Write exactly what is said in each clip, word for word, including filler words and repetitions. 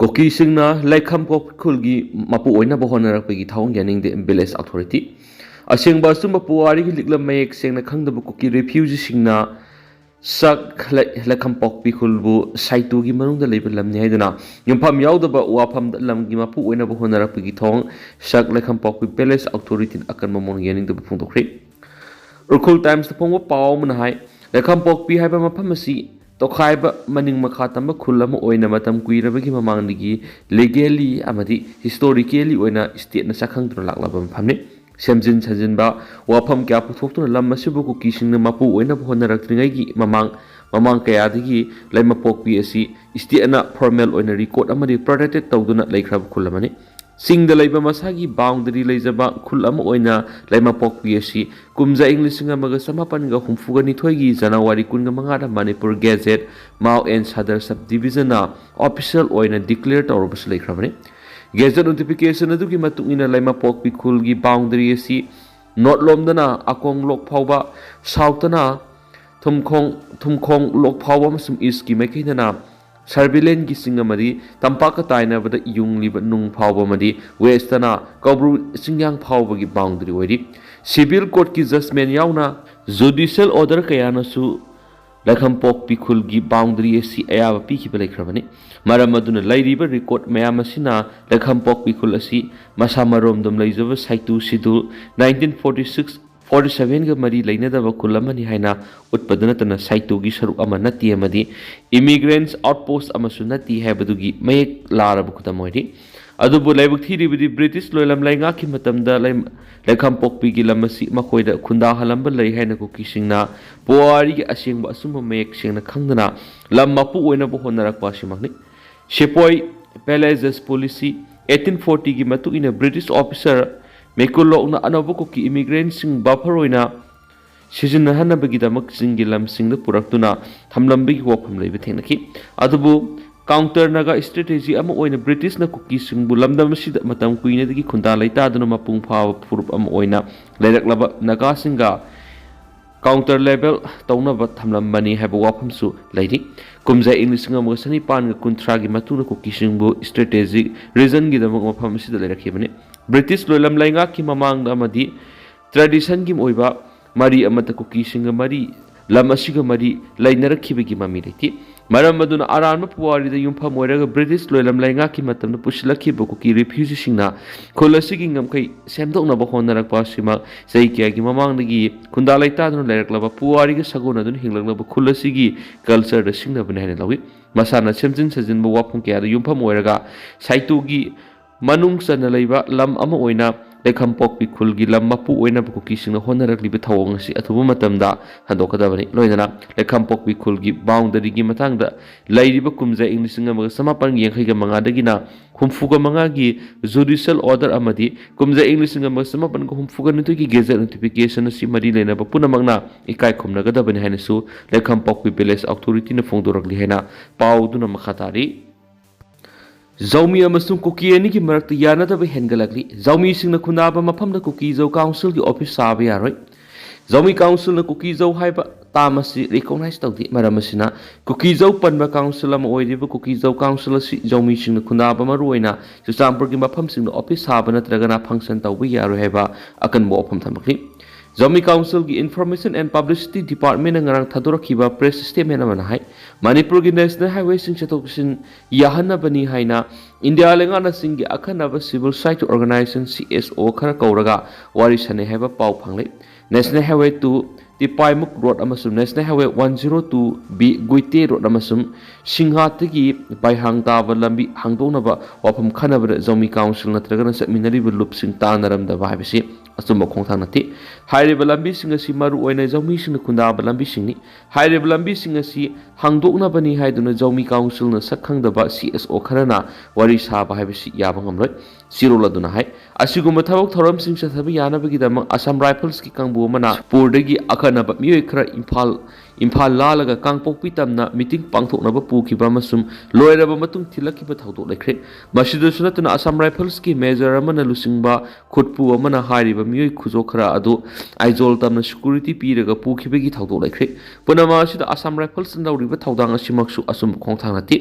ꯀꯨꯀꯤꯁꯤꯡꯅ ꯂꯩꯈꯝꯄꯣꯛ ꯈꯨꯜꯒꯤ ꯃꯄꯨ ꯑꯣꯏꯅꯕ ꯍꯣꯠꯅꯔꯛꯄꯒꯤ ꯊꯧꯑꯣꯡ ꯌꯥꯅꯤꯡꯗꯦ, ꯚꯤꯂꯦꯖ ꯑꯣꯊꯣꯔꯤꯇꯤ꯫ ꯑꯁꯦꯡꯕ ꯑꯆꯨꯝꯕ ꯄꯨꯋꯥꯔꯤꯒꯤ ꯂꯤꯛꯂꯝ ꯃꯌꯦꯛ ꯁꯦꯡꯅ ꯈꯪꯗꯕ ꯀꯨꯀꯤ ꯔꯤꯐ꯭ꯌꯨꯖꯤꯁꯤꯡꯅ ꯁꯛ ꯂꯩ-, ꯂꯩꯈꯝꯄꯣꯛꯄꯤ ꯈꯨꯜꯕꯨ ꯁꯥꯏꯇꯨꯒꯤ ꯃꯅꯨꯡꯗ ꯂꯩꯕ ꯂꯝꯅꯤ ꯍꯥꯏꯗꯨꯅ ꯌꯨꯝꯐꯝ ꯌꯥꯎꯗꯕ ꯋꯥꯐꯝꯗ ꯂꯝꯒꯤ ꯃꯄꯨ ꯑꯣꯏꯅꯕ ꯍꯣꯠꯅꯔꯛꯄꯒꯤ ꯊꯧꯑꯣꯡ ꯁꯛ ꯂꯩꯈꯝꯄꯣꯛꯄꯤ ꯚꯤꯂꯦꯖ ꯑꯣꯊꯣꯔꯤꯇꯤꯅ ꯑꯀꯟꯕ ꯃꯑꯣꯡꯗ ꯌꯥꯅꯤꯡꯗꯕ ꯐꯣꯡꯗꯣꯛꯈ꯭ꯔꯤ꯫ ꯎꯈ꯭ꯔꯨꯜ ꯇꯥꯏꯝꯁꯇ ꯐꯣꯡꯕ ꯄꯥꯎ ꯑꯃꯅ ꯍꯥꯏ, ꯂꯩꯈꯝꯄꯣꯛꯄꯤ ꯍꯥꯏꯕ ꯃꯐꯝ ꯑꯁꯤ ꯇꯣꯈꯥꯏꯕ ꯃꯅꯤꯡ ꯃꯈꯥ ꯇꯝꯕ ꯈꯨꯜ ꯑꯃ ꯑꯣꯏꯅ ꯃꯇꯝ ꯀꯨꯏꯔꯕꯒꯤ ꯃꯃꯥꯡꯗꯒꯤ ꯂꯤꯒꯦꯜꯂꯤ ꯑꯃꯗꯤ ꯍꯤꯁꯇꯣꯔꯤꯀꯦꯜꯂꯤ ꯑꯣꯏꯅ ꯁ꯭ꯇꯦꯠꯅ ꯁꯛꯈꯪꯗꯨꯅ ꯂꯥꯛꯂꯕ ꯃꯐꯝꯅꯤ꯫ ꯁꯦꯝꯖꯤꯟ ꯁꯥꯖꯤꯟꯕ ꯋꯥꯐꯝ ꯀꯌꯥ ꯄꯨꯊꯣꯛꯇꯨꯅ ꯂꯝ ꯑꯁꯤꯕꯨ ꯀꯨꯀꯤꯁꯤꯡꯅ ꯃꯄꯨ ꯑꯣꯏꯅꯕ ꯍꯣꯠꯅꯔꯛꯇ꯭ꯔꯤꯉꯩꯒꯤ ꯃꯃꯥꯡ, ꯃꯃꯥꯡ ꯀꯌꯥꯗꯒꯤ ꯂꯩꯃꯄꯣꯛꯄꯤ ꯑꯁꯤ ꯁ꯭ꯇꯦꯠꯅ ꯐꯣꯔꯃꯦꯜ ꯑꯣꯏꯅ ꯔꯦꯀꯣꯔꯗ ꯑꯃꯗꯤ ꯄ꯭ꯔꯣꯇꯦꯛꯇꯦꯗ ꯇꯧꯗꯨꯅ ꯂꯩꯈ꯭ꯔꯕ ꯈꯨꯜ ꯑꯃꯅꯤ꯫ ꯆꯤꯡꯗ ꯂꯩꯕ ꯃꯁꯥꯒꯤ ꯕꯥꯎꯟꯗꯔꯤ ꯂꯩꯖꯕ ꯈꯨꯜ ꯑꯃ ꯑꯣꯏꯅ ꯂꯩꯃꯄꯣꯛꯄꯤ ꯑꯁꯤ ꯀꯨꯝꯖꯥ ꯏꯪ ꯂꯤꯁꯤꯡ ꯑꯃꯒ ꯆꯃꯥꯄꯟꯒ ꯍꯨꯝꯐꯨꯒ ꯅꯤꯊꯣꯏꯒꯤ ꯖꯅꯋꯥꯔꯤ ꯀꯨꯟꯒ ꯃꯉꯥꯗ ꯃꯅꯤꯄꯨꯔ ꯒꯦꯖꯦꯠ ꯃꯥꯎ ꯑꯦꯟ ꯁꯥꯗꯔ ꯁꯕ ꯗꯤꯕꯤꯖꯟꯅ ꯑꯣꯐꯤꯁꯤꯌꯦꯜ ꯑꯣꯏꯅ ꯗꯤꯀ꯭ꯂꯦꯌꯔ ꯇꯧꯔꯕꯁꯨ ꯂꯩꯈ꯭ꯔꯕꯅꯤ꯫ ꯒꯦꯖꯦꯠ ꯅꯣꯇꯤꯐꯤꯀꯦꯁꯟ ꯑꯗꯨꯒꯤ ꯃꯇꯨꯡ ꯏꯟꯅ ꯂꯩꯃꯄꯣꯛꯄꯤ ꯈꯨꯜꯒꯤ ꯕꯥꯎꯟꯗꯔꯤ ꯑꯁꯤ ꯅꯣꯔꯠꯂꯣꯝꯗꯅ ꯑꯀꯣꯡ ꯂꯣꯛ ꯐꯥꯎꯕ, ꯁꯥꯎꯠꯇꯅ ꯊꯨꯝꯈꯣꯡ, ꯊꯨꯝꯈꯣꯡ ꯂꯣꯛ ꯐꯥꯎꯕ ꯑꯃꯁꯨꯡ ꯏꯁꯀꯤ ꯃꯥꯏꯀꯩꯗꯅ ꯁꯔꯕꯤꯂꯦꯟꯒꯤ ꯆꯤꯡ ꯑꯃꯗꯤ ꯇꯝꯄꯥꯛꯀ ꯇꯥꯏꯅꯕꯗ ꯌꯨꯡꯂꯤꯕ ꯅꯨꯡ ꯐꯥꯎꯕ ꯑꯃꯗꯤ ꯋꯦꯁꯇꯅ ꯀꯧꯕ꯭ꯔꯨ ꯆꯤꯡꯌꯥꯡ ꯐꯥꯎꯕꯒꯤ ꯕꯥꯎꯟꯗꯔꯤ ꯑꯣꯏꯔꯤ꯫ ꯁꯤꯚꯤꯜ ꯀꯣꯔꯠꯀꯤ ꯖꯖꯃꯦꯟ ꯌꯥꯎꯅ ꯖꯨꯗꯤꯁꯤꯌꯦꯜ ꯑꯣꯔꯗꯔ ꯀꯌꯥꯅꯁꯨ ꯂꯩꯈꯝꯄꯣꯛꯄꯤ ꯈꯨꯜꯒꯤ ꯕꯥꯎꯟꯗꯔꯤ ꯑꯁꯤ ꯑꯌꯥꯕ ꯄꯤꯈꯤꯕ ꯂꯩꯈ꯭ꯔꯕꯅꯤ꯫ ꯃꯔꯝ ꯑꯗꯨꯅ ꯂꯩꯔꯤꯕ ꯔꯦꯀꯣꯔꯗ ꯃꯌꯥꯝ ꯑꯁꯤꯅ ꯂꯩꯈꯝꯄꯣꯛꯄꯤ ꯈꯨꯜ ꯑꯁꯤ ꯃꯁꯥ ꯃꯔꯣꯝꯗꯣꯝ ꯂꯩꯖꯕ ꯁꯥꯏꯇꯨ ꯁꯤꯗꯨꯜ ꯅꯥꯏꯟꯇꯤꯟ ꯐꯣꯔꯇꯤ ꯁꯤꯛꯁ ꯐꯣꯔꯇꯤ ꯁꯚꯦꯟꯒ ꯃꯔꯤ ꯂꯩꯅꯗꯕ ꯈꯨꯜ ꯑꯃꯅꯤ ꯍꯥꯏꯅ ꯎꯠꯄꯗ ꯅꯠꯇꯅ ꯁꯥꯏꯇꯨꯒꯤ ꯁꯔꯨꯛ ꯑꯃ ꯅꯠꯇꯦ ꯑꯃꯗꯤ ꯏꯃꯤꯒ꯭ꯔꯦꯟꯠꯁ ꯑꯥꯎꯠꯄꯣꯁꯠ ꯑꯃꯁꯨ ꯅꯠꯇꯦ ꯍꯥꯏꯕꯗꯨꯒꯤ ꯃꯌꯦꯛ ꯂꯥꯔꯕ ꯈꯨꯗꯝ ꯑꯣꯏꯔꯤ꯫ ꯑꯗꯨꯕꯨ ꯂꯥꯏꯕꯛ ꯊꯤꯔꯤꯕꯗꯤ ꯕ꯭ꯔꯤꯇꯤꯁ ꯂꯣꯏꯂꯝ ꯂꯩꯉꯥꯛꯀꯤ ꯃꯇꯝꯗ ꯂꯩ-, ꯂꯩꯈꯝꯄꯣꯛꯄꯤꯒꯤ ꯂꯝ ꯑꯁꯤ ꯃꯈꯣꯏꯗ ꯈꯨꯟꯗꯥꯍꯜꯂꯝꯕ ꯂꯩ ꯍꯥꯏꯅ ꯀꯨꯀꯤꯁꯤꯡꯅ ꯄꯨꯋꯥꯔꯤꯒꯤ ꯑꯁꯦꯡꯕ ꯑꯆꯨꯝꯕ ꯃꯌꯦꯛ ꯁꯦꯡꯅ ꯈꯪꯗꯅ ꯂꯝ ꯃꯄꯨ ꯑꯣꯏꯅꯕ ꯍꯣꯠꯅꯔꯛꯄ ꯑꯁꯤꯃꯛꯅꯤ꯫ ꯁꯤꯄꯣꯏ ꯄꯦꯂꯦꯖꯁ ꯄꯣꯂꯤꯁꯤ ꯑꯩꯠꯇꯤꯟ ꯐꯣꯔꯇꯤꯒꯤ ꯃꯇꯨꯡ ꯏꯟꯅ ꯕ꯭ꯔꯤꯇꯤꯁ ꯑꯣꯐꯤꯁꯥꯔ ꯃꯦꯀꯨꯂꯣꯛꯅ ꯑꯅꯧꯕ ꯀꯨꯀꯤ ꯏꯃꯤꯒ꯭ꯔꯦꯟꯠꯁꯤꯡ ꯕꯐꯔ ꯑꯣꯏꯅ ꯁꯤꯖꯤꯟꯅꯍꯟꯅꯕꯒꯤꯗꯃꯛ ꯆꯤꯡꯒꯤ ꯂꯝꯁꯤꯡꯗ ꯄꯨꯔꯛꯇꯨꯅ ꯊꯝꯂꯝꯕꯒꯤ ꯋꯥꯐꯝ ꯂꯩꯕ ꯊꯦꯡꯅꯈꯤ꯫ ꯑꯗꯨꯕꯨ ꯀꯥꯎꯟꯇꯔ ꯅꯥꯒꯥ ꯁ꯭ꯇ꯭ꯔꯦꯇꯦꯖꯤ ꯑꯃ ꯑꯣꯏꯅ ꯕ꯭ꯔꯤꯇꯤꯁꯅ ꯀꯨꯀꯤꯁꯤꯡꯕꯨ ꯂꯝꯗꯝ ꯑꯁꯤꯗ ꯃꯇꯝ ꯀꯨꯏꯅꯗꯒꯤ ꯈꯨꯟꯗꯥ ꯂꯩꯇꯥꯗꯨꯅ ꯃꯄꯨꯡ ꯐꯥꯕ ꯐꯨꯔꯨꯞ ꯑꯃ ꯑꯣꯏꯅ ꯂꯩꯔꯛꯂꯕ ꯅꯥꯒꯥꯁꯤꯡꯒ counter level ꯇꯧꯅꯕ ꯊꯝꯂꯝꯕꯅꯤ ꯍꯥꯏꯕ ꯋꯥꯐꯝꯁꯨ ꯂꯩꯔꯤ꯫ ꯀꯨꯝꯖꯥ ꯏꯪ ꯂꯤꯁꯤꯡ ꯑꯃꯒ ꯆꯅꯤꯄꯥꯟꯒ ꯀꯨꯟꯊ꯭ꯔꯥꯒꯤ ꯃꯇꯨꯡꯗ ꯀꯨꯀꯤꯁꯤꯡꯕꯨ strategic regionꯒꯤꯗꯃꯛ ꯃꯐꯝ ꯑꯁꯤꯗ ꯂꯩꯔꯛꯈꯤꯕꯅꯤ꯫ ꯕ꯭ꯔꯤꯇꯤꯁ ꯂꯣꯏꯂꯝ ꯂꯩꯉꯥꯛꯀꯤ ꯃꯃꯥꯡꯗ ꯑꯃꯗꯤ traditionꯒꯤ ꯑꯣꯏꯕ ꯃꯔꯤ ꯑꯃꯠꯇ ꯀꯨꯀꯤꯁꯤꯡꯒ ꯃꯔꯤ, ꯂꯝ ꯑꯁꯤꯒ ꯃꯔꯤ ꯂꯩꯅꯔꯛꯈꯤꯕꯒꯤ ꯃꯃꯤ ꯂꯩꯇꯦ꯫ ꯃꯔꯝ ꯑꯗꯨꯅ ꯑꯔꯥꯟꯕ ꯄꯨꯋꯥꯔꯤꯗ ꯌꯨꯝꯐꯝ ꯑꯣꯏꯔꯒ ꯕ꯭ꯔꯤꯇꯤꯁ ꯂꯣꯏꯂꯝ ꯂꯩꯉꯥꯛꯀꯤ ꯃꯇꯝꯗ ꯄꯨꯁꯤꯜꯂꯛꯈꯤꯕ ꯀꯨꯀꯤ refugeeꯁꯤꯡꯅ ꯈꯨꯜ ꯑꯁꯤꯒꯤ ꯉꯝꯈꯩ ꯁꯦꯝꯗꯣꯛꯅꯕ ꯍꯣꯠꯅꯔꯛꯄ ꯑꯁꯤꯃꯛ ꯆꯍꯤ ꯀꯌꯥꯒꯤ ꯃꯃꯥꯡꯗꯒꯤ ꯈꯨꯟꯗꯥ ꯂꯩꯇꯥꯗꯨꯅ ꯂꯩꯔꯛꯂꯕ ꯄꯨꯋꯥꯔꯤꯒ ꯁꯥꯒꯣꯟꯅꯗꯨꯅ ꯍꯤꯡꯂꯛꯂꯕ ꯈꯨꯜ ꯑꯁꯤꯒꯤ cultureꯗ ꯁꯤꯡꯅꯕꯅꯤ ꯍꯥꯏꯅ ꯂꯧꯏ꯫ ꯃꯁꯥꯅ ꯁꯦꯝꯖꯤꯟ ꯁꯥꯖꯤꯟꯕ ꯋꯥꯐꯝ ꯀꯌꯥꯗ ꯌꯨꯝꯐꯝ ꯑꯣꯏꯔꯒ ꯁꯥꯏꯇꯣꯒꯤ ꯃꯅꯨꯡ ꯆꯟꯅ ꯂꯩꯕ ꯂꯝ ꯑꯃ ꯑꯣꯏꯅ ꯂꯩꯈꯝꯄꯣꯛꯄꯤ ꯈꯨꯜꯒꯤ ꯂꯝ ꯃꯄꯨ ꯑꯣꯏꯅꯕ ꯀꯨꯀꯤꯁꯤꯡꯅ ꯍꯣꯠꯅꯔꯛꯂꯤꯕ ꯊꯧꯑꯣꯡ ꯑꯁꯤ ꯑꯊꯨꯕ ꯃꯇꯝꯗ ꯍꯟꯗꯣꯛꯀꯗꯕꯅꯤ꯫ ꯂꯣꯏꯅꯅ ꯂꯩꯈꯝꯄꯣꯛꯄꯤ ꯈꯨꯜꯒꯤ boundaryꯒꯤ ꯃꯇꯥꯡꯗ ꯂꯩꯔꯤꯕ ꯀꯨꯝꯖꯥ ꯏꯪ ꯂꯤꯁꯤꯡ ꯑꯃꯒ ꯆꯃꯥꯄꯟ ꯌꯥꯡꯈꯩꯒ ꯃꯉꯥꯗꯒꯤꯅ ꯍꯨꯝꯐꯨꯒ ꯃꯉꯥꯒꯤ judicial order ꯑꯃꯗꯤ ꯀꯨꯝꯖꯥ ꯏꯪ ꯂꯤꯁꯤꯡ ꯑꯃꯒ ꯆꯃꯥꯄꯟꯒ ꯍꯨꯝꯐꯨꯒ ꯅꯤꯊꯣꯏꯒꯤ gazette notification ꯑꯁꯤ ꯃꯔꯤ ꯂꯩꯅꯕ ꯄꯨꯝꯅꯃꯛꯅ ꯏꯀꯥꯏ ꯈꯨꯝꯅꯒꯗꯕꯅꯤ ꯍꯥꯏꯅꯁꯨ ꯂꯩꯈꯝꯄꯣꯛꯄꯤ village authorityꯅ ꯐꯣꯡꯗꯣꯔꯛꯂꯤ ꯍꯥꯏꯅ ꯄꯥꯎꯗꯨꯅ ꯃꯈꯥ ꯇꯥꯔꯤ꯫ ꯖꯧꯃꯤ ꯑꯃꯁꯨꯡ ꯀꯨꯀꯤ ꯑꯅꯤꯒꯤ ꯃꯔꯛꯇ ꯌꯥꯅꯗꯕ ꯍꯦꯟꯒꯠꯂꯛꯂꯤ꯫ ꯖꯧꯃꯤꯁꯤꯡꯅ ꯈꯨꯟꯗꯥꯕ ꯃꯐꯝꯗ ꯀꯨꯀꯤꯖꯧ councilꯒꯤ office ꯁꯥꯕ ꯌꯥꯔꯣꯏ꯫ ꯖꯧꯃꯤ councilꯅ ꯀꯨꯀꯤꯖꯧ ꯍꯥꯏꯕ term ꯑꯁꯤ recognize ꯇꯧꯗꯦ꯫ ꯃꯔꯝ ꯑꯁꯤꯅ ꯀꯨꯀꯤꯖꯧ ꯄꯟꯕ council ꯑꯃ ꯑꯣꯏꯔꯤꯕ ꯀꯨꯀꯤꯖꯧ council ꯑꯁꯤ ꯖꯧꯃꯤꯁꯤꯡꯅ ꯈꯨꯟꯗꯥꯕ ꯃꯔꯨꯑꯣꯏꯅ ꯆꯨꯔꯆꯥꯟꯄꯨꯔꯒꯤ ꯃꯐꯝꯁꯤꯡꯗ office ꯁꯥꯕ ꯅꯠꯇ꯭ꯔꯒꯅ function ꯇꯧꯕ ꯌꯥꯔꯣꯏ ꯍꯥꯏꯕ ꯑꯀꯟꯕ ꯋꯥꯐꯝ ꯊꯝꯂꯛꯂꯤ꯫ ꯖꯧꯃꯤ councilꯒꯤ Information and Publicity Departmentꯅ ꯉꯔꯥꯡ ꯊꯥꯗꯣꯔꯛꯈꯤꯕ press statement ꯑꯃꯅ ꯍꯥꯏ, ꯃꯅꯤꯄꯨꯔꯒꯤ national highwayꯁꯤꯡ ꯆꯠꯊꯣꯛ ꯆꯠꯁꯤꯟ ꯌꯥꯍꯟꯅꯕꯅꯤ ꯍꯥꯏꯅ ꯏꯟꯗꯤꯌꯥ ꯂꯩꯉꯥꯛꯅ ꯆꯤꯡꯒꯤ ꯑꯈꯟꯅꯕ civil society organization, C S O, ꯈꯔ ꯀꯧꯔꯒ ꯋꯥꯔꯤ ꯁꯥꯟꯅꯩ ꯍꯥꯏꯕ ꯄꯥꯎ ꯐꯪꯂꯦ꯫ National Highway two ꯇꯤꯄꯥꯏꯃꯨꯛ road ꯑꯃꯁꯨꯡ National Highway one zero two B ꯒꯨꯏꯇꯦ road ꯑꯃꯁꯨꯡ ꯁꯤꯡꯍꯥꯠꯇꯒꯤ ꯄꯥꯏꯍꯥꯡ ꯇꯥꯕ ꯂꯝꯕꯤ ꯍꯥꯡꯗꯣꯛꯅꯕ ꯋꯥꯐꯝ ꯈꯟꯅꯕꯗ ꯖꯧꯃꯤ council ꯅꯠꯇ꯭ꯔꯒꯅ ꯆꯠꯃꯤꯟꯅꯔꯤꯕ ꯂꯨꯞꯁꯤꯡ ꯇꯥꯟꯅꯔꯝꯗꯕ ꯍꯥꯏꯕꯁꯤ ꯑꯆꯨꯝꯕ ꯈꯣꯡꯊꯥꯡ ꯅꯠꯇꯦ꯫ ꯍꯥꯏꯔꯤꯕ ꯂꯝꯕꯤꯁꯤꯡ ꯑꯁꯤ ꯃꯔꯨꯑꯣꯏꯅ ꯖꯧꯃꯤꯁꯤꯡꯅ ꯈꯨꯟꯗꯥꯕ ꯂꯝꯕꯤꯁꯤꯡꯅꯤ꯫ ꯍꯥꯏꯔꯤꯕ ꯂꯝꯕꯤꯁꯤꯡ ꯑꯁꯤ ꯍꯥꯡꯗꯣꯛꯅꯕꯅꯤ ꯍꯥꯏꯗꯨꯅ ꯖꯧꯃꯤ councilꯅ ꯁꯛ ꯈꯪꯗꯕ C S O ꯈꯔꯅ ꯋꯥꯔꯤ ꯁꯥꯕ ꯍꯥꯏꯕꯁꯤ ꯌꯥꯕ ꯉꯝꯂꯣꯏ꯫ ꯁꯤꯔꯣꯜ ꯑꯗꯨꯅ ꯍꯥꯏ, ꯑꯁꯤꯒꯨꯝꯕ ꯊꯕꯛ ꯊꯧꯔꯝꯁꯤꯡ ꯆꯠꯊꯕ ꯌꯥꯅꯕꯒꯤꯗꯃꯛ Assam Riflesꯀꯤ ꯀꯥꯡꯕꯨ ꯑꯃꯅ ꯄꯨꯔꯗꯒꯤ ꯑꯈꯟꯅꯕ ꯃꯤꯑꯣꯏ ꯈꯔ ꯏꯝꯐꯥꯜ ꯏꯝꯐꯥꯜ ꯂꯥꯜꯂꯒ ꯀꯥꯡꯄꯣꯛꯄꯤ ꯇꯝꯅ ꯃꯤꯇꯤꯡ ꯄꯥꯡꯊꯣꯛꯅꯕ ꯄꯨꯈꯤꯕ ꯑꯃꯁꯨꯡ ꯂꯣꯏꯔꯕ ꯃꯇꯨꯡ ꯊꯤꯜꯂꯛꯈꯤꯕ ꯊꯧꯗꯣꯛ ꯂꯩꯈ꯭ꯔꯦ꯫ ꯃꯁꯤꯗꯁꯨ ꯅꯠꯇꯅ ꯑꯁꯥꯝ ꯔꯥꯏꯐꯜꯁꯀꯤ ꯃꯦꯖꯔ ꯑꯃꯅ ꯂꯨꯆꯤꯡꯕ ꯈꯨꯠꯄꯨ ꯑꯃꯅ ꯍꯥꯏꯔꯤꯕ ꯃꯤꯑꯣꯏ ꯈꯨꯖꯣꯛ ꯈꯔ ꯑꯗꯨ ꯑꯥꯏꯖꯣꯜ ꯇꯝꯅ ꯁꯦꯀ꯭ꯌꯨꯔꯤꯇꯤ ꯄꯤꯔꯒ ꯄꯨꯈꯤꯕꯒꯤ ꯊꯧꯗꯣꯛ ꯂꯩꯈ꯭ꯔꯦ꯫ ꯄꯨꯝꯅꯃꯛ ꯑꯁꯤꯗ ꯑꯁꯥꯝ ꯔꯥꯏꯐꯜꯁꯅ ꯂꯧꯔꯤꯕ ꯊꯧꯗꯥꯡ ꯑꯁꯤꯃꯛꯁꯨ ꯑꯆꯨꯝꯕ ꯈꯣꯡꯊꯥꯡ ꯅꯠꯇꯦ꯫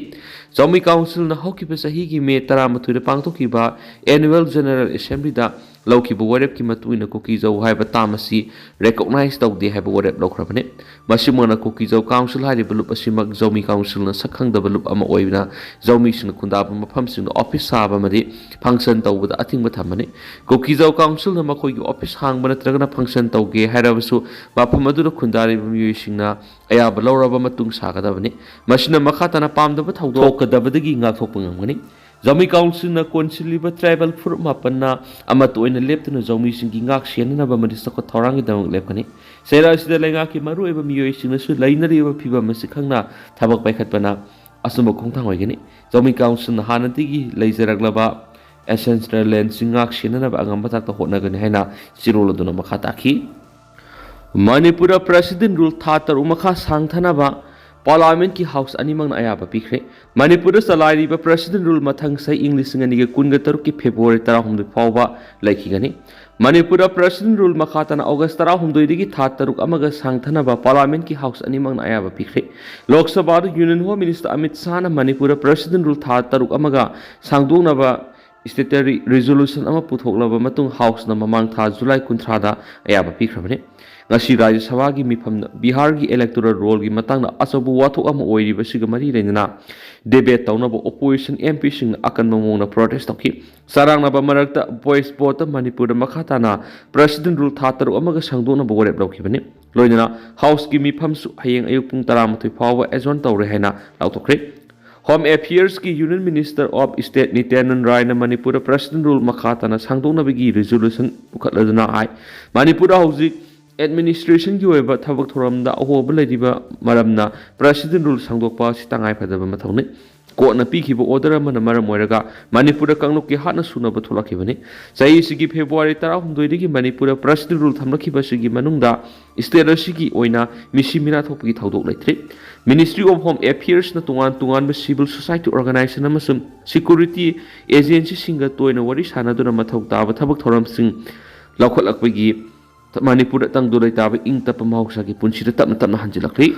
ꯖꯧꯃꯤ ꯀꯥꯎꯟꯁꯤꯜꯅ ꯍꯧꯈꯤꯕ ꯆꯍꯤꯒꯤ ꯃꯦ ꯇꯔꯥꯃꯥꯊꯣꯏꯗ ꯄꯥꯡꯊꯣꯛꯈꯤꯕ ꯑꯦꯅꯨꯋꯦꯜ ꯖꯦꯅꯔꯦꯜ ꯑꯦꯁꯦꯝꯕ꯭ꯂꯤꯗ ꯂꯧꯈꯤꯕ ꯋꯥꯔꯦꯞꯀꯤ ꯃꯇꯨꯡ ꯏꯟꯅ ꯀꯨꯀꯤ ꯖꯧ ꯍꯥꯏꯕ ꯇꯥꯝ ꯑꯁꯤ ꯔꯦꯀꯣꯛꯅꯥꯏꯖ ꯇꯧꯗꯦ ꯍꯥꯏꯕ ꯋꯥꯔꯦꯞ ꯂꯧꯈ꯭ꯔꯕꯅꯤ꯫ ꯃꯁꯤꯃꯛꯅ ꯀꯨꯀꯤ ꯖꯧ ꯀꯥꯎꯟꯁꯤꯜ ꯍꯥꯏꯔꯤꯕ ꯂꯨꯞ ꯑꯁꯤꯃꯛ ꯖꯧꯃꯤ ꯀꯥꯎꯟꯁꯤꯜꯅ ꯁꯛ ꯈꯪꯗꯕ ꯂꯨꯞ ꯑꯃ ꯑꯣꯏꯕꯅ ꯖꯧꯃꯤꯁꯤꯡꯅ ꯈꯨꯟꯗꯥꯕ ꯃꯐꯝꯁꯤꯡꯗ ꯑꯣꯐꯤꯁ ꯁꯥꯕ ꯑꯃꯗꯤ ꯐꯪꯁꯟ ꯇꯧꯕꯗ ꯑꯊꯤꯡꯕ ꯊꯝꯕꯅꯤ꯫ ꯀꯨꯀꯤ ꯖꯧ ꯀꯥꯎꯟꯁꯤꯜꯅ ꯃꯈꯣꯏꯒꯤ ꯑꯣꯐꯤꯁ ꯍꯥꯡꯕ ꯅꯠꯇ꯭ꯔꯒꯅ ꯐꯪꯁꯟ ꯇꯧꯒꯦ ꯍꯥꯏꯔꯕꯁꯨ ꯃꯐꯝ ꯑꯗꯨꯗ ꯈꯨꯟꯗꯥꯔꯤꯕ ꯃꯤꯑꯣꯏꯁꯤꯡꯅ ꯑꯌꯥꯕ ꯂꯧꯔꯕ ꯃꯇꯨꯡ ꯁꯥꯒꯗꯕꯅꯤ꯫ ꯃꯁꯤꯅ ꯃꯈꯥ ꯇꯥꯅ ꯄꯥꯝꯗꯕ ꯊꯧꯗꯣꯛ ꯊꯣꯛꯀꯗꯕꯗꯒꯤ ꯉꯥꯛꯊꯣꯛꯄ ꯉꯝꯒꯅꯤ꯫ ꯖꯧꯃꯤ ꯀꯥꯎꯟꯁꯤꯜꯅ ꯀꯣꯟꯁꯤꯜꯂꯤꯕ ꯇ꯭ꯔꯥꯏꯕꯦꯜ ꯐꯨꯔꯨꯞ ꯃꯥꯄꯟꯅ ꯑꯃꯠꯇ ꯑꯣꯏꯅ ꯂꯦꯞꯇꯨꯅ ꯖꯧꯃꯤꯁꯤꯡꯒꯤ ꯉꯥꯛ ꯁꯦꯟꯅꯅꯕ ꯑꯃꯗꯤ ꯆꯥꯎꯈꯠ ꯊꯧꯔꯥꯡꯒꯤꯗꯃꯛ ꯂꯦꯞꯀꯅꯤ꯫ ꯆꯩꯔꯥꯛ ꯑꯁꯤꯗ ꯂꯩꯉꯥꯛꯀꯤ ꯃꯔꯨꯑꯣꯏꯕ ꯃꯤꯑꯣꯏꯁꯤꯡꯅꯁꯨ ꯂꯩꯅꯔꯤꯕ ꯐꯤꯚꯝ ꯑꯁꯤ ꯈꯪꯅ ꯊꯕꯛ ꯄꯥꯏꯈꯠꯄꯅ ꯑꯆꯨꯝꯕ ꯈꯣꯡꯊꯥꯡ ꯑꯣꯏꯒꯅꯤ꯫ ꯖꯧꯃꯤ ꯀꯥꯎꯟꯁꯤꯜꯅ ꯍꯥꯟꯅꯗꯒꯤ ꯂꯩꯖꯔꯛꯂꯕ ꯑꯦꯟꯁꯦꯁꯇ꯭ꯔꯦꯜ ꯂꯦꯟꯁꯤꯡ ꯉꯥꯛ ꯁꯦꯟꯅꯅꯕ ꯑꯉꯝꯕ ꯊꯥꯛꯇ ꯍꯣꯠꯅꯒꯅꯤ ꯍꯥꯏꯅ ꯆꯤꯔꯣꯜ ꯑꯗꯨꯅ ꯃꯈꯥ ꯇꯥꯈꯤ꯫ ꯃꯅꯤꯄꯨꯔꯗ ꯄ꯭ꯔꯦꯁꯤꯗꯦꯟ ꯔꯨꯜ ꯊꯥ ꯇꯔꯨꯛ ꯃꯈꯥ ꯁꯥꯡꯊꯅꯕ ꯄꯥꯔꯂꯥꯃꯦꯟꯠꯀꯤ ꯍꯥꯎꯁ ꯑꯅꯤꯃꯛꯅ ꯑꯌꯥꯕ ꯄꯤꯈ꯭ꯔꯦ꯫ ꯃꯅꯤꯄꯨꯔꯗ ꯆꯂꯥꯏꯔꯤꯕ ꯄ꯭ꯔꯦꯁꯤꯗꯦꯟ ꯔꯨꯜ ꯃꯊꯪ ꯆꯍꯤ ꯏꯪ ꯂꯤꯁꯤꯡ ꯑꯅꯤꯒ ꯀꯨꯟꯒ ꯇꯔꯨꯛꯀꯤ ꯐꯦꯕ꯭ꯔꯨꯋꯥꯔꯤ ꯇꯔꯥꯍꯨꯝꯗꯣꯏ ꯐꯥꯎꯕ ꯂꯩꯈꯤꯒꯅꯤ꯫ ꯃꯅꯤꯄꯨꯔꯗ ꯄ꯭ꯔꯦꯁꯤꯗꯦꯟ ꯔꯨꯜ ꯃꯈꯥ ꯇꯥꯅ ꯑꯣꯒꯁ ꯇꯔꯥꯍꯨꯝꯗꯣꯏꯗꯒꯤ ꯊꯥ ꯇꯔꯨꯛ ꯑꯃꯒ ꯁꯥꯡꯊꯅꯕ ꯄꯥꯔꯂꯥꯃꯦꯟꯠꯀꯤ ꯍꯥꯎꯁ ꯑꯅꯤꯃꯛꯅ ꯑꯌꯥꯕ ꯄꯤꯈ꯭ꯔꯦ꯫ ꯂꯣꯛ ꯁꯚꯥꯗ ꯌꯨꯅꯤꯌꯟ ꯍꯣꯝ ꯃꯤꯅꯤꯁꯇꯔ ꯑꯃꯤꯠ ꯁꯥꯍꯅ ꯃꯅꯤꯄꯨꯔꯗ ꯄ꯭ꯔꯦꯁꯤꯗꯦꯟ ꯔꯨꯜ ꯊꯥ ꯇꯔꯨꯛ ꯑꯃꯒ ꯁꯥꯡꯗꯣꯛꯅꯕ ꯁ꯭ꯇꯦꯇꯔꯤ ꯔꯤꯖꯣꯂꯨꯁꯟ ꯑꯃ ꯄꯨꯊꯣꯛꯂꯕ ꯃꯇꯨꯡ ꯍꯥꯎꯁꯅ ꯃꯃꯥꯡ ꯊꯥ ꯖꯨꯂꯥꯏ ꯀꯨꯟꯊ꯭ꯔꯥꯗ ꯑꯌꯥꯕ ꯄꯤꯈ꯭ꯔꯕꯅꯤ꯫ ꯉꯁꯤ ꯔꯥꯖ꯭ꯌ ꯁꯚꯥꯒꯤ ꯃꯤꯐꯝꯗ ꯕꯤꯍꯥꯔꯒꯤ ꯏꯂꯦꯛꯇꯣꯔꯦꯜ ꯔꯣꯜꯒꯤ ꯃꯇꯥꯡꯗ ꯑꯆꯧꯕ ꯋꯥꯊꯣꯛ ꯑꯃ ꯑꯣꯏꯔꯤꯕꯁꯤꯒ ꯃꯔꯤ ꯂꯩꯅꯅ ꯗꯦꯕꯦꯠ ꯇꯧꯅꯕ ꯑꯣꯄꯣꯖꯤꯁꯟ ꯑꯦꯝ ꯄꯤꯁꯤꯡꯅ ꯑꯀꯟꯕ ꯃꯑꯣꯡꯗ ꯄ꯭ꯔꯣꯇꯦꯁ ꯇꯧꯈꯤ꯫ ꯆꯔꯥꯡꯅꯕ ꯃꯔꯛꯇ ꯚꯣꯏꯁ ꯚꯣꯠꯇ ꯃꯅꯤꯄꯨꯔꯗ ꯃꯈꯥ ꯇꯥꯅ ꯄ꯭ꯔꯦꯁꯤꯗꯦꯟ ꯔꯨꯜ ꯊꯥ ꯇꯔꯨꯛ ꯑꯃꯒ ꯁꯥꯡꯗꯣꯛꯅꯕ ꯋꯥꯔꯦꯞ ꯂꯧꯈꯤꯕꯅꯤ꯫ ꯂꯣꯏꯅꯅ ꯍꯥꯎꯁꯀꯤ ꯃꯤꯐꯝꯁꯨ ꯍꯌꯦꯡ ꯑꯌꯨꯛ ꯄꯨꯡ ꯇꯔꯥꯃꯥꯊꯣꯏ ꯐꯥꯎꯕ ꯑꯦꯖꯣꯔꯟ ꯇꯧꯔꯦ ꯍꯥꯏꯅ ꯂꯥꯎꯊꯣꯛꯈ꯭ꯔꯦ꯫ ꯍꯣꯝ ꯑꯦꯐꯤꯌꯔꯁꯀꯤ union minister of state Nityanand ꯔꯥꯏꯅ ꯃꯅꯤꯄꯨꯔꯗ ꯄ꯭ꯔꯦꯁꯤꯗꯦꯟ ꯔꯨꯜ ꯃꯈꯥ ꯇꯥꯅ ꯁꯥꯡꯗꯣꯛꯅꯕꯒꯤ ꯔꯤꯖꯣꯂꯨꯁꯟ ꯄꯨꯈꯠꯂꯗꯨꯅ ꯍꯥꯏ, ꯃꯅꯤꯄꯨꯔꯗ ꯍꯧꯖꯤꯛ ꯑꯦꯗꯃꯤꯅꯤꯁꯇ꯭ꯔꯦꯁꯟꯒꯤ ꯑꯣꯏꯕ ꯊꯕꯛ ꯊꯧꯔꯝꯗ ꯑꯍꯣꯕ ꯂꯩꯔꯤꯕ ꯃꯔꯝꯅ ꯄ꯭ꯔꯦꯁꯤꯗꯦꯟ ꯔꯨꯜ ꯁꯥꯡꯗꯣꯛꯄ ꯑꯁꯤ ꯇꯉꯥꯏꯐꯗꯕ ꯃꯊꯧꯅꯤ꯫ ꯀꯣꯔꯠꯅ ꯄꯤꯈꯤꯕ order ꯑꯃꯅ ꯃꯔꯝ ꯑꯣꯏꯔꯒ ꯃꯅꯤꯄꯨꯔꯗ ꯀꯥꯡꯂꯨꯞꯀꯤ ꯍꯥꯠꯅ ꯁꯨꯅꯕ ꯊꯣꯛꯂꯛꯈꯤꯕꯅꯤ꯫ ꯆꯍꯤꯁꯤꯒꯤ February ꯇꯔꯥꯍꯨꯝꯗꯣꯏꯗꯒꯤ ꯃꯅꯤꯄꯨꯔꯗ President Rule ꯊꯝꯂꯛꯈꯤꯕ ꯑꯁꯤꯒꯤ ꯃꯅꯨꯡꯗ state ꯑꯁꯤꯒꯤ ꯑꯣꯏꯅ ꯃꯤꯁꯤ ꯃꯤꯅꯥ ꯊꯣꯛꯄꯒꯤ ꯊꯧꯗꯣꯛ ꯂꯩꯇ꯭ꯔꯤ꯫ Ministry of Home Affairsꯅ ꯇꯣꯉꯥꯟ ꯇꯣꯉꯥꯟꯕ civil society organization ꯑꯃꯁꯨꯡ security agencyꯁꯤꯡꯒ ꯇꯣꯏꯅ ꯋꯥꯔꯤ ꯁꯥꯟꯅꯗꯨꯅ ꯃꯊꯧ ꯇꯥꯕ ꯊꯕꯛ ꯊꯧꯔꯝꯁꯤꯡ ꯂꯧꯈꯠꯂꯛꯄꯒꯤ ꯃꯅꯤꯄꯨꯔꯗ ꯇꯪꯗꯨ ꯂꯩꯇꯥꯕ ꯏꯪ ꯇꯞꯄ ꯃꯍꯧꯁꯥꯒꯤ ꯄꯨꯟꯁꯤꯗ ꯇꯞꯅ ꯇꯞꯅ ꯍꯟꯖꯤꯜꯂꯛꯂꯤ꯫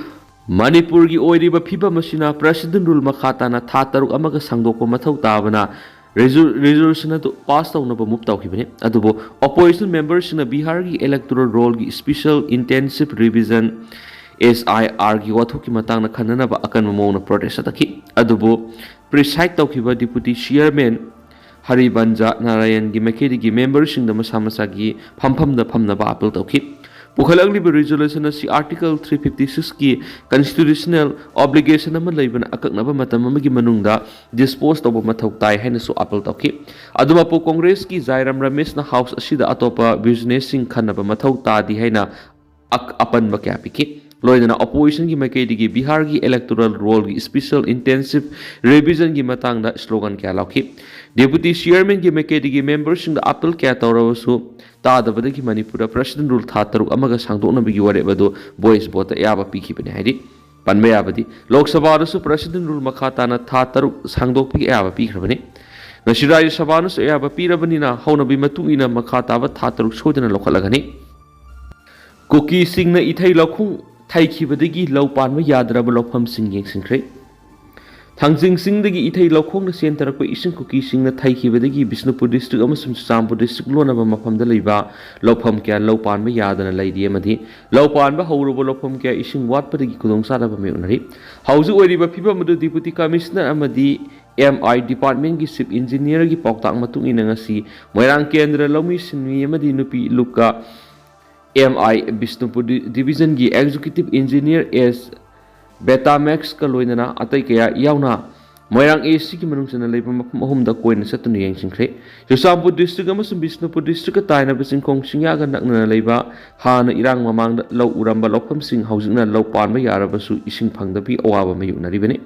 ꯃꯅꯤꯄꯨꯔꯒꯤ ꯑꯣꯏꯔꯤꯕ ꯐꯤꯕꯝ ꯑꯁꯤꯅ President Rule ꯃꯈꯥ ꯇꯥꯅ ꯊꯥ ꯇꯔꯨꯛ ꯑꯃꯒ ꯁꯥꯡꯗꯣꯛꯄ ꯃꯊꯧ ꯇꯥꯕꯅ resolution ꯑꯗꯨ pass ꯇꯧꯅꯕ move ꯇꯧꯈꯤꯕꯅꯤ꯫ ꯑꯗꯨꯕꯨ opposition memberꯁꯤꯡꯅ ꯕꯤꯍꯥꯔꯒꯤ electoral rollꯒꯤ special intensive revision, SIRꯒꯤ ꯋꯥꯊꯣꯛꯀꯤ ꯃꯇꯥꯡꯗ ꯈꯟꯅꯅꯕ ꯑꯀꯟꯕ ꯃꯑꯣꯡꯗ protest ꯆꯠꯊꯈꯤ꯫ ꯑꯗꯨꯕꯨ preside ꯇꯧꯈꯤꯕ Deputy Chairman ꯍꯔꯤꯕꯟꯖ ꯅꯥꯔꯥꯌꯟꯒꯤ ꯃꯥꯏꯀꯩꯗꯒꯤ memberꯁꯤꯡꯗ ꯃꯁꯥ ꯃꯁꯥꯒꯤ ꯐꯝꯐꯝꯗ ꯐꯝꯅꯕ appeal ꯇꯧꯈꯤ꯫ ꯄꯨꯈꯠꯂꯛꯂꯤꯕ resolution ꯑꯁꯤ Article three fifty sixꯀꯤ constitutional obligation ꯑꯃ ꯂꯩꯕꯅ ꯑꯀꯛꯅꯕ ꯃꯇꯝ ꯑꯃꯒꯤ ꯃꯅꯨꯡꯗ dispose ꯇꯧꯕ ꯃꯊꯧ ꯇꯥꯏ ꯍꯥꯏꯅꯁꯨ appeal ꯇꯧꯈꯤ꯫ ꯑꯗꯨꯃꯛꯄꯨ Congressꯀꯤ ꯖꯥꯏꯔꯥꯝ ꯔꯃꯦꯁꯅ House ꯑꯁꯤꯗ ꯑꯇꯣꯞꯄ businessꯁꯤꯡ ꯈꯟꯅꯕ ꯃꯊꯧ ꯇꯥꯗꯦ ꯍꯥꯏꯅ ꯑꯛ-, ꯑꯄꯟꯕ ꯀꯌꯥ ꯄꯤꯈꯤ꯫ ꯂꯣꯏꯅꯅ oppositionꯒꯤ ꯃꯥꯏꯀꯩꯗꯒꯤ ꯕꯤꯍꯥꯔꯒꯤ electoral rollꯒꯤ special intensive revisionꯒꯤ ꯃꯇꯥꯡꯗ slogan ꯀꯌꯥ ꯂꯥꯎꯈꯤ꯫ Deputy Chairmanꯒꯤ ꯃꯥꯏꯀꯩꯗꯒꯤ memberꯁꯤꯡꯗ appeal ꯀꯌꯥ ꯇꯧꯔꯕꯁꯨ ꯇꯥꯗꯕꯗꯒꯤ ꯃꯅꯤꯄꯨꯔꯗ President Rule ꯊꯥ ꯇꯔꯨꯛ ꯑꯃꯒ ꯁꯥꯡꯗꯣꯛꯅꯕꯒꯤ ꯋꯥꯔꯦꯞ ꯑꯗꯨ voice voteꯇ ꯑꯌꯥꯕ ꯄꯤꯈꯤꯕꯅꯤ ꯍꯥꯏꯔꯤ꯫ ꯄꯟꯕ ꯌꯥꯕꯗꯤ, ꯂꯣꯛ ꯁꯚꯥꯗꯁꯨ President Rule ꯃꯈꯥ ꯇꯥꯅ ꯊꯥ ꯇꯔꯨꯛ ꯁꯥꯡꯗꯣꯛꯄꯒꯤ ꯑꯌꯥꯕ ꯄꯤꯈ꯭ꯔꯕꯅꯤ꯫ ꯉꯁꯤ ꯔꯥꯖ꯭ꯌ ꯁꯚꯥꯅꯁꯨ ꯑꯌꯥꯕ ꯄꯤꯔꯕꯅꯤꯅ ꯍꯧꯅꯕꯤ ꯃꯇꯨꯡ ꯏꯟꯅ ꯃꯈꯥ ꯇꯥꯕ ꯊꯥ ꯇꯔꯨꯛ ꯁꯣꯏꯗꯅ ꯂꯧꯈꯠꯂꯒꯅꯤ꯫ ꯀꯨꯀꯤꯁꯤꯡꯅ ꯏꯊꯩ ꯂꯧꯈꯣꯡ ꯊꯩꯈꯤꯕꯗꯒꯤ ꯂꯧ ꯄꯥꯟꯕ ꯌꯥꯗ꯭ꯔꯕ ꯂꯧꯐꯝꯁꯤꯡ ꯌꯦꯡꯁꯤꯟꯈ꯭ꯔꯦ꯫ ꯊꯥꯡꯖꯤꯡ ꯆꯤꯡꯗꯒꯤ ꯏꯊꯩ ꯂꯧꯈꯣꯡꯗ ꯆꯦꯟꯊꯔꯛꯄ ꯏꯁꯤꯡ ꯀꯨꯀꯤꯁꯤꯡꯅ ꯊꯩꯈꯤꯕꯗꯒꯤ ꯕꯤꯁꯅꯨꯄꯨꯔ district ꯑꯃꯁꯨꯡ ꯆꯨꯔꯆꯥꯟꯄꯨꯔ district ꯂꯣꯟꯅꯕ ꯃꯐꯝꯗ ꯂꯩꯕ ꯂꯧꯐꯝ ꯀꯌꯥ ꯂꯧ ꯄꯥꯟꯕ ꯌꯥꯗꯅ ꯂꯩꯔꯤ ꯑꯃꯗꯤ ꯂꯧ ꯄꯥꯟꯕ ꯍꯧꯔꯨꯕ ꯂꯧꯐꯝ ꯀꯌꯥ ꯏꯁꯤꯡ ꯋꯥꯠꯄꯗꯒꯤ ꯈꯨꯗꯣꯡꯆꯥꯗꯕ ꯃꯥꯌꯣꯛꯅꯔꯤ꯫ ꯍꯧꯖꯤꯛ ꯑꯣꯏꯔꯤꯕ ꯐꯤꯕꯝ ꯑꯗꯨ Deputy Commissioner ꯑꯃꯗꯤ MI departmentꯀꯤ chief engineerꯒꯤ ꯄꯥꯎꯇꯥꯛ ꯃꯇꯨꯡ ꯏꯟꯅ ꯉꯁꯤ ꯃꯣꯏꯔꯥꯡ ꯀꯦꯟꯗ꯭ꯔ ꯂꯧꯃꯤ ꯁꯤꯟꯃꯤ ꯑꯃꯗꯤ ꯅꯨꯄꯤ ꯂꯨꯞꯀ MI ꯕꯤꯁꯅꯨꯄꯨꯔ ꯗꯤ-, divisionꯒꯤ executive engineer S Betamaxꯀ ꯂꯣꯏꯅꯅ ꯑꯇꯩ ꯀꯌꯥ ꯌꯥꯎꯅ ꯃꯣꯏꯔꯥꯡ ACꯒꯤ ꯃꯅꯨꯡ ꯆꯟꯅ ꯂꯩꯕ ꯃꯐꯝ ꯑꯍꯨꯝꯗ ꯀꯣꯏꯅ ꯆꯠꯇꯨꯅ ꯌꯦꯡꯁꯤꯟꯈ꯭ꯔꯦ꯫ ꯆꯨꯔꯆꯥꯟꯄꯨꯔ district ꯑꯃꯁꯨꯡ ꯕꯤꯁꯅꯨꯄꯨꯔ districtꯀ ꯇꯥꯏꯅꯕ ꯆꯤꯡꯈꯣꯡ ꯆꯤꯡꯌꯥꯒ ꯅꯛꯅꯅ ꯂꯩꯕ ꯍꯥꯟꯅ ꯏꯔꯥꯡ ꯃꯃꯥꯡꯗ ꯂꯧ ꯎꯔꯝꯕ ꯂꯧꯐꯝꯁꯤꯡ ꯍꯧꯖꯤꯛꯅ ꯂꯧ ꯄꯥꯟꯕ ꯌꯥꯔꯕꯁꯨ ꯏꯁꯤꯡ ꯐꯪꯗꯕꯒꯤ ꯑꯋꯥꯕ ꯃꯥꯌꯣꯛꯅꯔꯤꯕꯅꯤ꯫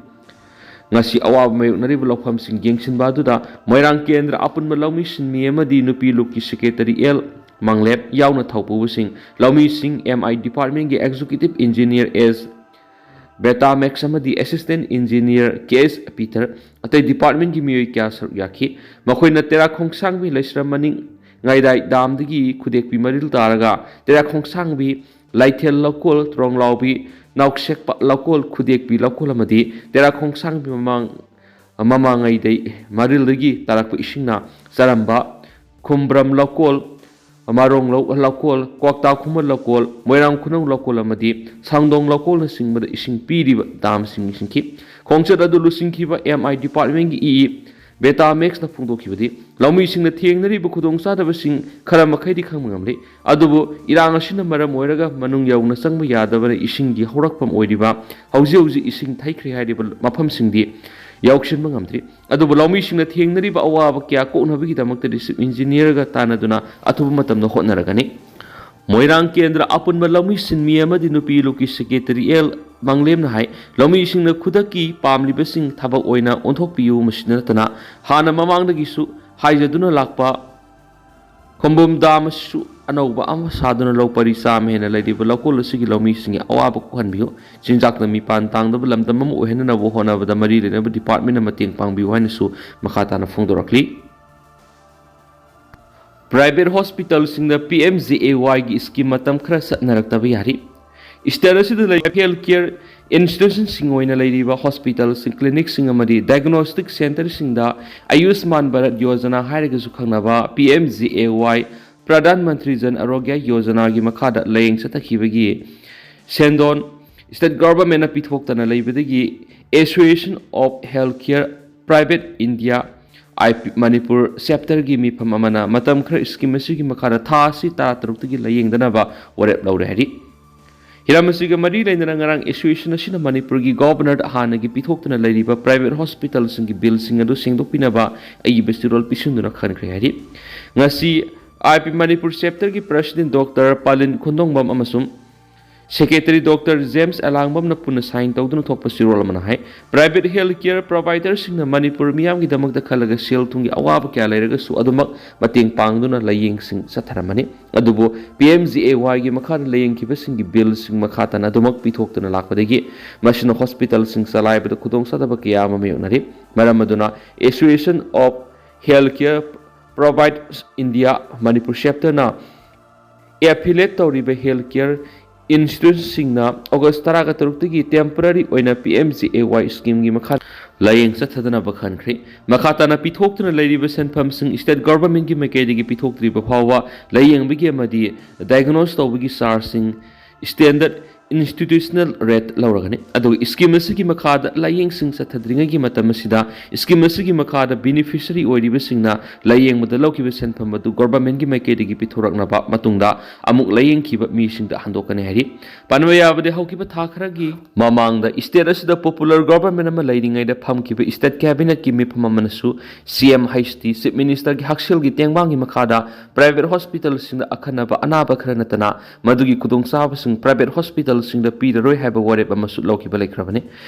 ꯉꯁꯤ ꯑꯋꯥꯕ ꯃꯥꯌꯣꯛꯅꯔꯤꯕ ꯂꯧꯐꯝꯁꯤꯡ ꯌꯦꯡꯁꯤꯟꯕ ꯑꯗꯨꯗ ꯃꯣꯏꯔꯥꯡ ꯀꯦꯟꯗ꯭ꯔ ꯑꯄꯨꯟꯕ ꯂꯧꯃꯤ ꯁꯤꯟꯃꯤ ꯑꯃꯗꯤ ꯅꯨꯄꯤ ꯂꯨꯞꯀꯤ ꯁꯦꯀ꯭ꯔꯦꯇꯔꯤ ꯑꯦꯜ ꯃꯪꯂꯦꯞ ꯌꯥꯎꯅ ꯊꯧꯄꯨꯕꯁꯤꯡ, ꯂꯧꯃꯤꯁꯤꯡ, ꯑꯦꯝ ꯑꯥꯏ ꯗꯤꯄꯥꯔꯠꯃꯦꯟꯒꯤ ꯑꯦꯛꯖꯤꯀ꯭ꯌꯨꯇꯤꯚ ꯏꯟꯖꯤꯅꯤꯌꯔ ꯑꯦꯁ ꯕꯦꯇꯥꯃꯦꯛꯁ ꯑꯃꯗꯤ ꯑꯦꯁꯤꯁꯇꯦꯟꯠ ꯏꯟꯖꯤꯅꯤꯌꯔ ꯀꯦ ꯑꯦꯁ ꯄꯤꯇꯔ, ꯑꯇꯩ ꯗꯤꯄꯥꯔꯠꯃꯦꯟꯒꯤ ꯃꯤꯑꯣꯏ ꯀꯌꯥ ꯁꯔꯨꯛ ꯌꯥꯈꯤ꯫ ꯃꯈꯣꯏꯅ ꯇꯦꯔꯥ ꯈꯣꯡꯁꯥꯡꯕꯤ ꯂꯩꯁ꯭ꯔꯝ ꯃꯅꯤꯡ ꯉꯥꯏꯗꯥꯏ ꯗꯥꯝꯗꯒꯤ ꯈꯨꯗꯦꯛꯄꯤ ꯃꯔꯤꯜ ꯇꯥꯔꯒ ꯇꯦꯔꯥ ꯈꯣꯡꯁꯥꯡꯕꯤ ꯂꯥꯏꯊꯦꯜ ꯂꯧꯀꯣꯜ, ꯇ꯭ꯔꯣꯡꯂꯥꯎꯕꯤ, ꯅꯥꯎꯁꯦꯛꯄ ꯂꯧꯀꯣꯜ, ꯈꯨꯗꯦꯛꯄꯤ ꯂꯧꯀꯣꯜ ꯑꯃꯗꯤ ꯇꯦꯔꯥ ꯈꯣꯡꯁꯥꯡꯕꯤ ꯃꯃꯥꯡ, ꯃꯃꯥꯡꯉꯩꯗꯩ ꯃꯔꯤꯜꯗꯒꯤ ꯇꯥꯔꯛꯄ ꯏꯁꯤꯡꯅ ꯆꯥꯔꯝꯕ ꯈꯨꯝꯕ꯭ꯔꯝ ꯂꯧꯀꯣꯜ, ꯃꯥꯔꯣꯡ ꯂꯧ-, ꯂꯧꯀꯣꯜ, ꯀ꯭ꯋꯥꯛꯇꯥ ꯈꯨꯃꯟ ꯂꯧꯀꯣꯜ, ꯃꯣꯏꯔꯥꯡ ꯈꯨꯅꯧ ꯂꯧꯀꯣꯜ ꯑꯃꯗꯤ ꯁꯥꯡꯗꯣꯡ ꯂꯧꯀꯣꯜꯅꯆꯤꯡꯕꯗ ꯏꯁꯤꯡ ꯄꯤꯔꯤꯕ ꯗꯥꯝꯁꯤꯡ ꯌꯦꯡꯁꯤꯟꯈꯤ꯫ ꯈꯣꯡꯆꯠ ꯑꯗꯨ ꯂꯨꯆꯤꯡꯈꯤꯕ ꯑꯦꯝ ꯑꯥꯏ ꯗꯤꯄꯥꯔꯠꯃꯦꯟꯒꯤ ꯏ ꯏ ꯕꯦꯇꯥꯃꯦꯛꯁꯅ ꯐꯣꯡꯗꯣꯛꯈꯤꯕꯗꯤ, ꯂꯧꯃꯤꯁꯤꯡꯅ ꯊꯦꯡꯅꯔꯤꯕ ꯈꯨꯗꯣꯡꯆꯥꯗꯕꯁꯤꯡ ꯈꯔ ꯃꯈꯩꯗꯤ ꯈꯪꯕ ꯉꯝꯂꯤ, ꯑꯗꯨꯕꯨ ꯏꯔꯥꯡ ꯑꯁꯤꯅ ꯃꯔꯝ ꯑꯣꯏꯔꯒ ꯃꯅꯨꯡ ꯌꯧꯅ ꯆꯪꯕ ꯌꯥꯗꯕꯅ ꯏꯁꯤꯡꯒꯤ ꯍꯧꯔꯛꯐꯝ ꯑꯣꯏꯔꯤꯕ ꯍꯧꯖꯤꯛ ꯍꯧꯖꯤꯛ ꯏꯁꯤꯡ ꯊꯩꯈ꯭ꯔꯦ ꯍꯥꯏꯔꯤꯕ ꯃꯐꯝꯁꯤꯡꯗꯤ ꯌꯧꯁꯤꯟꯕ ꯉꯝꯗ꯭ꯔꯤ꯫ ꯑꯗꯨꯕꯨ ꯂꯧꯃꯤꯁꯤꯡꯅ ꯊꯦꯡꯅꯔꯤꯕ ꯑꯋꯥꯕ ꯀꯌꯥ ꯀꯣꯛꯅꯕꯒꯤꯗꯃꯛꯇꯗꯤ ꯆꯤꯐ ꯏꯟꯖꯤꯅꯤꯌꯔꯒ ꯇꯥꯟꯅꯗꯨꯅ ꯑꯊꯨꯕ ꯃꯇꯝꯗ ꯍꯣꯠꯅꯔꯒꯅꯤ꯫ ꯃꯣꯏꯔꯥꯡ ꯀꯦꯟꯗ꯭ꯔ ꯑꯄꯨꯟꯕ ꯂꯧꯃꯤ ꯁꯤꯟꯃꯤ ꯑꯃꯗꯤ ꯅꯨꯄꯤ ꯂꯨꯞꯀꯤ ꯁꯦꯀ꯭ꯔꯦꯇꯔꯤ ꯑꯦꯜ ꯃꯪꯂꯦꯝꯅ ꯍꯥꯏ, ꯂꯧꯃꯤꯁꯤꯡꯅ ꯈꯨꯗꯛꯀꯤ ꯄꯥꯝꯂꯤꯕꯁꯤꯡ ꯊꯕꯛ ꯑꯣꯏꯅ ꯑꯣꯟꯊꯣꯛꯄꯤꯌꯨ꯫ ꯃꯁꯤꯗ ꯅꯠꯇꯅ ꯍꯥꯟꯅ ꯃꯃꯥꯡꯗꯒꯤꯁꯨ ꯍꯥꯏꯖꯗꯨꯅ ꯂꯥꯛꯄ ꯈꯣꯝꯕꯣꯝ ꯗꯥꯝ ꯑꯁꯤꯁꯨ ꯑꯅꯧꯕ ꯑꯃ ꯁꯥꯗꯨꯅ ꯂꯧ ꯄꯔꯤ ꯆꯥꯝꯃ ꯍꯦꯟꯅ ꯂꯩꯔꯤꯕ ꯂꯧꯀꯣꯜ ꯑꯁꯤꯒꯤ ꯂꯧꯃꯤꯁꯤꯡꯒꯤ ꯑꯋꯥꯕ ꯀꯣꯛꯍꯟꯕꯤꯌꯨ꯫ ꯆꯤꯟꯖꯥꯛꯅ ꯃꯤꯄꯥꯟ ꯇꯥꯡꯗꯕ ꯂꯝꯗꯝ ꯑꯃ ꯑꯣꯏꯍꯟꯅꯅꯕ ꯍꯣꯠꯅꯕꯗ ꯃꯔꯤ ꯂꯩꯅꯕ ꯗꯤꯄꯥꯔꯠꯃꯦꯟꯅ ꯃꯇꯦꯡ ꯄꯥꯡꯕꯤꯌꯨ ꯍꯥꯏꯅꯁꯨ ꯃꯈꯥ ꯇꯥꯅ ꯐꯣꯡꯗꯣꯔꯛꯂꯤ꯫ ꯄ꯭ꯔꯥꯏꯚꯦꯠ ꯍꯣꯁꯄꯤꯇꯥꯜꯁꯤꯡꯗ ꯄꯤ ꯑꯦꯝ ꯖꯦ ꯑꯦ ꯋꯥꯏꯒꯤ ꯁ꯭ꯀꯤꯝ ꯃꯇꯝ ꯈꯔ ꯆꯠꯅꯔꯛꯇꯕ ꯌꯥꯔꯤ꯫ ꯁ꯭ꯇꯦꯠ ꯑꯁꯤꯗ ꯂꯩꯔꯤꯕ ꯍꯦꯜꯊ ꯀꯦꯌꯔ ꯏꯟꯁꯇꯤꯇ꯭ꯌꯨꯁꯟꯁꯤꯡ ꯑꯣꯏꯅ ꯂꯩꯔꯤꯕ ꯍꯣꯁꯄꯤꯇꯥꯜꯁꯤꯡ, ꯀ꯭ꯂꯤꯅꯤꯛꯁꯤꯡ ꯑꯃꯗꯤ ꯗꯥꯏꯒꯅꯣꯁꯇꯤꯛ ꯁꯦꯟꯇꯔꯁꯤꯡꯗ ꯑꯌꯨꯁꯃꯥꯟ ꯚꯥꯔꯠ ꯌꯣꯖꯅꯥ ꯍꯥꯏꯔꯒꯁꯨ ꯈꯪꯅꯕ ꯄꯤ ꯑꯦꯝ ꯖꯦ ꯑꯦ ꯋꯥꯏ, ꯄ꯭ꯔꯙꯥꯟ ꯃꯟꯇ꯭ꯔꯤ ꯖꯟ ꯑꯔꯣꯒ꯭ꯌ ꯌꯣꯖꯅꯥꯒꯤ ꯃꯈꯥꯗ ꯂꯥꯌꯦꯡ ꯆꯠꯊꯈꯤꯕꯒꯤ ꯁꯦꯟꯗꯣꯟ ꯁ꯭ꯇꯦꯠ ꯒꯚꯔꯟꯃꯦꯟꯠꯅ ꯄꯤꯊꯣꯛꯇꯅ ꯂꯩꯕꯗꯒꯤ association of health care private India, I P Manipur ꯆꯦꯞꯇꯔꯒꯤ ꯃꯤꯐꯝ ꯑꯃꯅ ꯃꯇꯝ ꯈꯔ ꯁ꯭ꯀꯤꯝ ꯑꯁꯤꯒꯤ ꯃꯈꯥꯗ ꯊꯥ ꯑꯁꯤ ꯇꯔꯥꯇꯔꯨꯛꯇꯒꯤ ꯂꯥꯌꯦꯡꯗꯅꯕ ꯋꯥꯔꯦꯞ ꯂꯧꯔꯦ ꯍꯥꯏꯔꯤ꯫ ꯍꯤꯔꯝ ꯑꯁꯤꯒ ꯃꯔꯤ ꯂꯩꯅꯅ ꯉꯔꯥꯡ ꯑꯦꯁꯣꯁꯤꯌꯦꯁꯟ ꯑꯁꯤꯅ ꯃꯅꯤꯄꯨꯔꯒꯤ ꯒꯣꯚꯔꯅꯔꯗ ꯍꯥꯟꯅꯒꯤ ꯄꯤꯊꯣꯛꯇꯨꯅ ꯂꯩꯔꯤꯕ ꯄ꯭ꯔꯥꯏꯚꯦꯠ ꯍꯣꯁꯄꯤꯇꯥꯜꯁꯤꯡꯒꯤ ꯕꯤꯜꯁꯤꯡ ꯑꯗꯨ ꯁꯦꯡꯗꯣꯛꯄꯤꯅꯕ ꯑꯏꯕ ꯆꯦꯔꯣꯜ ꯄꯤꯁꯤꯟꯗꯨꯅ ꯈꯟꯈ꯭ꯔꯦ ꯍꯥꯏꯔꯤ꯫ ꯉꯁꯤ ꯑꯥꯏ ꯄꯤ ꯃꯅꯤꯄꯨꯔ ꯆꯦꯞꯇꯔꯒꯤ ꯄ꯭ꯔꯁꯤꯗꯦꯟꯠ ꯗꯣꯛꯇꯔ ꯄꯥꯂꯤꯟ ꯈꯨꯟꯗꯣꯡꯕꯝ ꯑꯃꯁꯨꯡ Secretary Doctor James ꯑꯦꯂꯥꯡꯕꯝꯅ ꯄꯨꯟꯅ sign ꯇꯧꯗꯨꯅ ꯊꯣꯛꯄ ꯆꯦꯔꯣꯜ ꯑꯃꯅ ꯍꯥꯏ, private health care providerꯁꯤꯡꯅ ꯃꯅꯤꯄꯨꯔ ꯃꯤꯌꯥꯝꯒꯤꯗꯃꯛꯇ ꯈꯜꯂꯒ ꯁꯦꯜ ꯊꯨꯝꯒꯤ ꯑꯋꯥꯕ ꯀꯌꯥ ꯂꯩꯔꯒꯁꯨ ꯑꯗꯨꯃꯛ ꯃꯇꯦꯡ ꯄꯥꯡꯗꯨꯅ ꯂꯥꯌꯦꯡꯁꯤꯡ ꯆꯠꯊꯔꯝꯃꯅꯤ꯫ ꯑꯗꯨꯕꯨ P M J A Yꯒꯤ ꯃꯈꯥꯗ ꯂꯥꯌꯦꯡꯈꯤꯕꯁꯤꯡꯒꯤ billꯁꯤꯡ ꯃꯈꯥ ꯇꯥꯅ ꯑꯗꯨꯃꯛ ꯄꯤꯊꯣꯛꯇꯨꯅ ꯂꯥꯛꯄꯗꯒꯤ ꯃꯁꯤꯅ hospitalꯁꯤꯡ ꯆꯂꯥꯏꯕꯗ ꯈꯨꯗꯣꯡꯆꯥꯗꯕ ꯀꯌꯥ ꯑꯃ ꯃꯥꯌꯣꯛꯅꯔꯤ꯫ ꯃꯔꯝ ꯑꯗꯨꯅ Association of Healthcare Providers India Manipur chapterꯅ affiliate ꯇꯧꯔꯤꯕ health care institutionꯁꯤꯡꯅ August ꯇꯔꯥꯒ ꯇꯔꯨꯛꯇꯒꯤ temporary ꯑꯣꯏꯅ P M J A Y schemeꯒꯤ ꯃꯈꯥ ꯂꯥꯌꯦꯡ ꯆꯠꯊꯗꯅꯕ ꯈꯟꯈ꯭ꯔꯦ꯫ ꯃꯈꯥ ꯇꯥꯅ ꯄꯤꯊꯣꯛꯇꯨꯅ ꯂꯩꯔꯤꯕ ꯁꯦꯟꯐꯝꯁꯤꯡ state governmentꯀꯤ ꯃꯥꯏꯀꯩꯗꯒꯤ ꯄꯤꯊꯣꯛꯇ꯭ꯔꯤꯕ ꯐꯥꯎꯕ ꯂꯥꯌꯦꯡꯕꯒꯤ ꯑꯃꯗꯤ diagnose ꯇꯧꯕꯒꯤ chargeꯁꯤꯡ standard institutional rate ꯂꯧꯔꯒꯅꯤ꯫ ꯑꯗꯨꯒ scheme ꯑꯁꯤꯒꯤ ꯃꯈꯥꯗ ꯂꯥꯌꯦꯡꯁꯤꯡ ꯆꯠꯊꯗ꯭ꯔꯤꯉꯩꯒꯤ ꯃꯇꯝ ꯑꯁꯤꯗ scheme ꯑꯁꯤꯒꯤ ꯃꯈꯥꯗ beneficiary ꯑꯣꯏꯔꯤꯕꯁꯤꯡꯅ ꯂꯥꯌꯦꯡꯕꯗ ꯂꯧꯈꯤꯕ ꯁꯦꯟꯐꯝ ꯑꯗꯨ governmentꯀꯤ ꯃꯥꯏꯀꯩꯗꯒꯤ ꯄꯤꯊꯣꯔꯛꯅꯕ ꯃꯇꯨꯡꯗ ꯑꯃꯨꯛ ꯂꯥꯌꯦꯡꯈꯤꯕ ꯃꯤꯁꯤꯡꯗ ꯍꯟꯗꯣꯛꯀꯅꯤ ꯍꯥꯏꯔꯤ꯫ ꯄꯟꯕ ꯌꯥꯕꯗꯤ ꯍꯧꯈꯤꯕ ꯊꯥ ꯈꯔꯒꯤ ꯃꯃꯥꯡꯗ state ꯑꯁꯤꯗ popular government ꯑꯃ ꯂꯩꯔꯤꯉꯩꯗ ꯐꯝꯈꯤꯕ state cabinetꯀꯤ ꯃꯤꯐꯝ ꯑꯃꯅꯁꯨ C M H T, Chief Ministerꯒꯤ ꯍꯛꯁꯦꯜꯒꯤ ꯇꯦꯡꯕꯥꯡꯒꯤ ꯃꯈꯥꯗ private hospitalꯁꯤꯡꯗ ꯑꯈꯟꯅꯕ ꯑꯅꯥꯕ ꯈꯔ ꯅꯠꯇꯅ ꯃꯗꯨꯒꯤ ꯈꯨꯗꯣꯡꯆꯥꯕꯁꯤꯡ private hospitalꯁꯤꯡꯗ ꯄꯤꯔꯔꯣꯏ ꯍꯥꯏꯕ ꯋꯥꯔꯦꯞ ꯑꯃꯁꯨ ꯂꯧꯈꯤꯕ ꯂꯩꯈ꯭ꯔꯕꯅꯤ꯫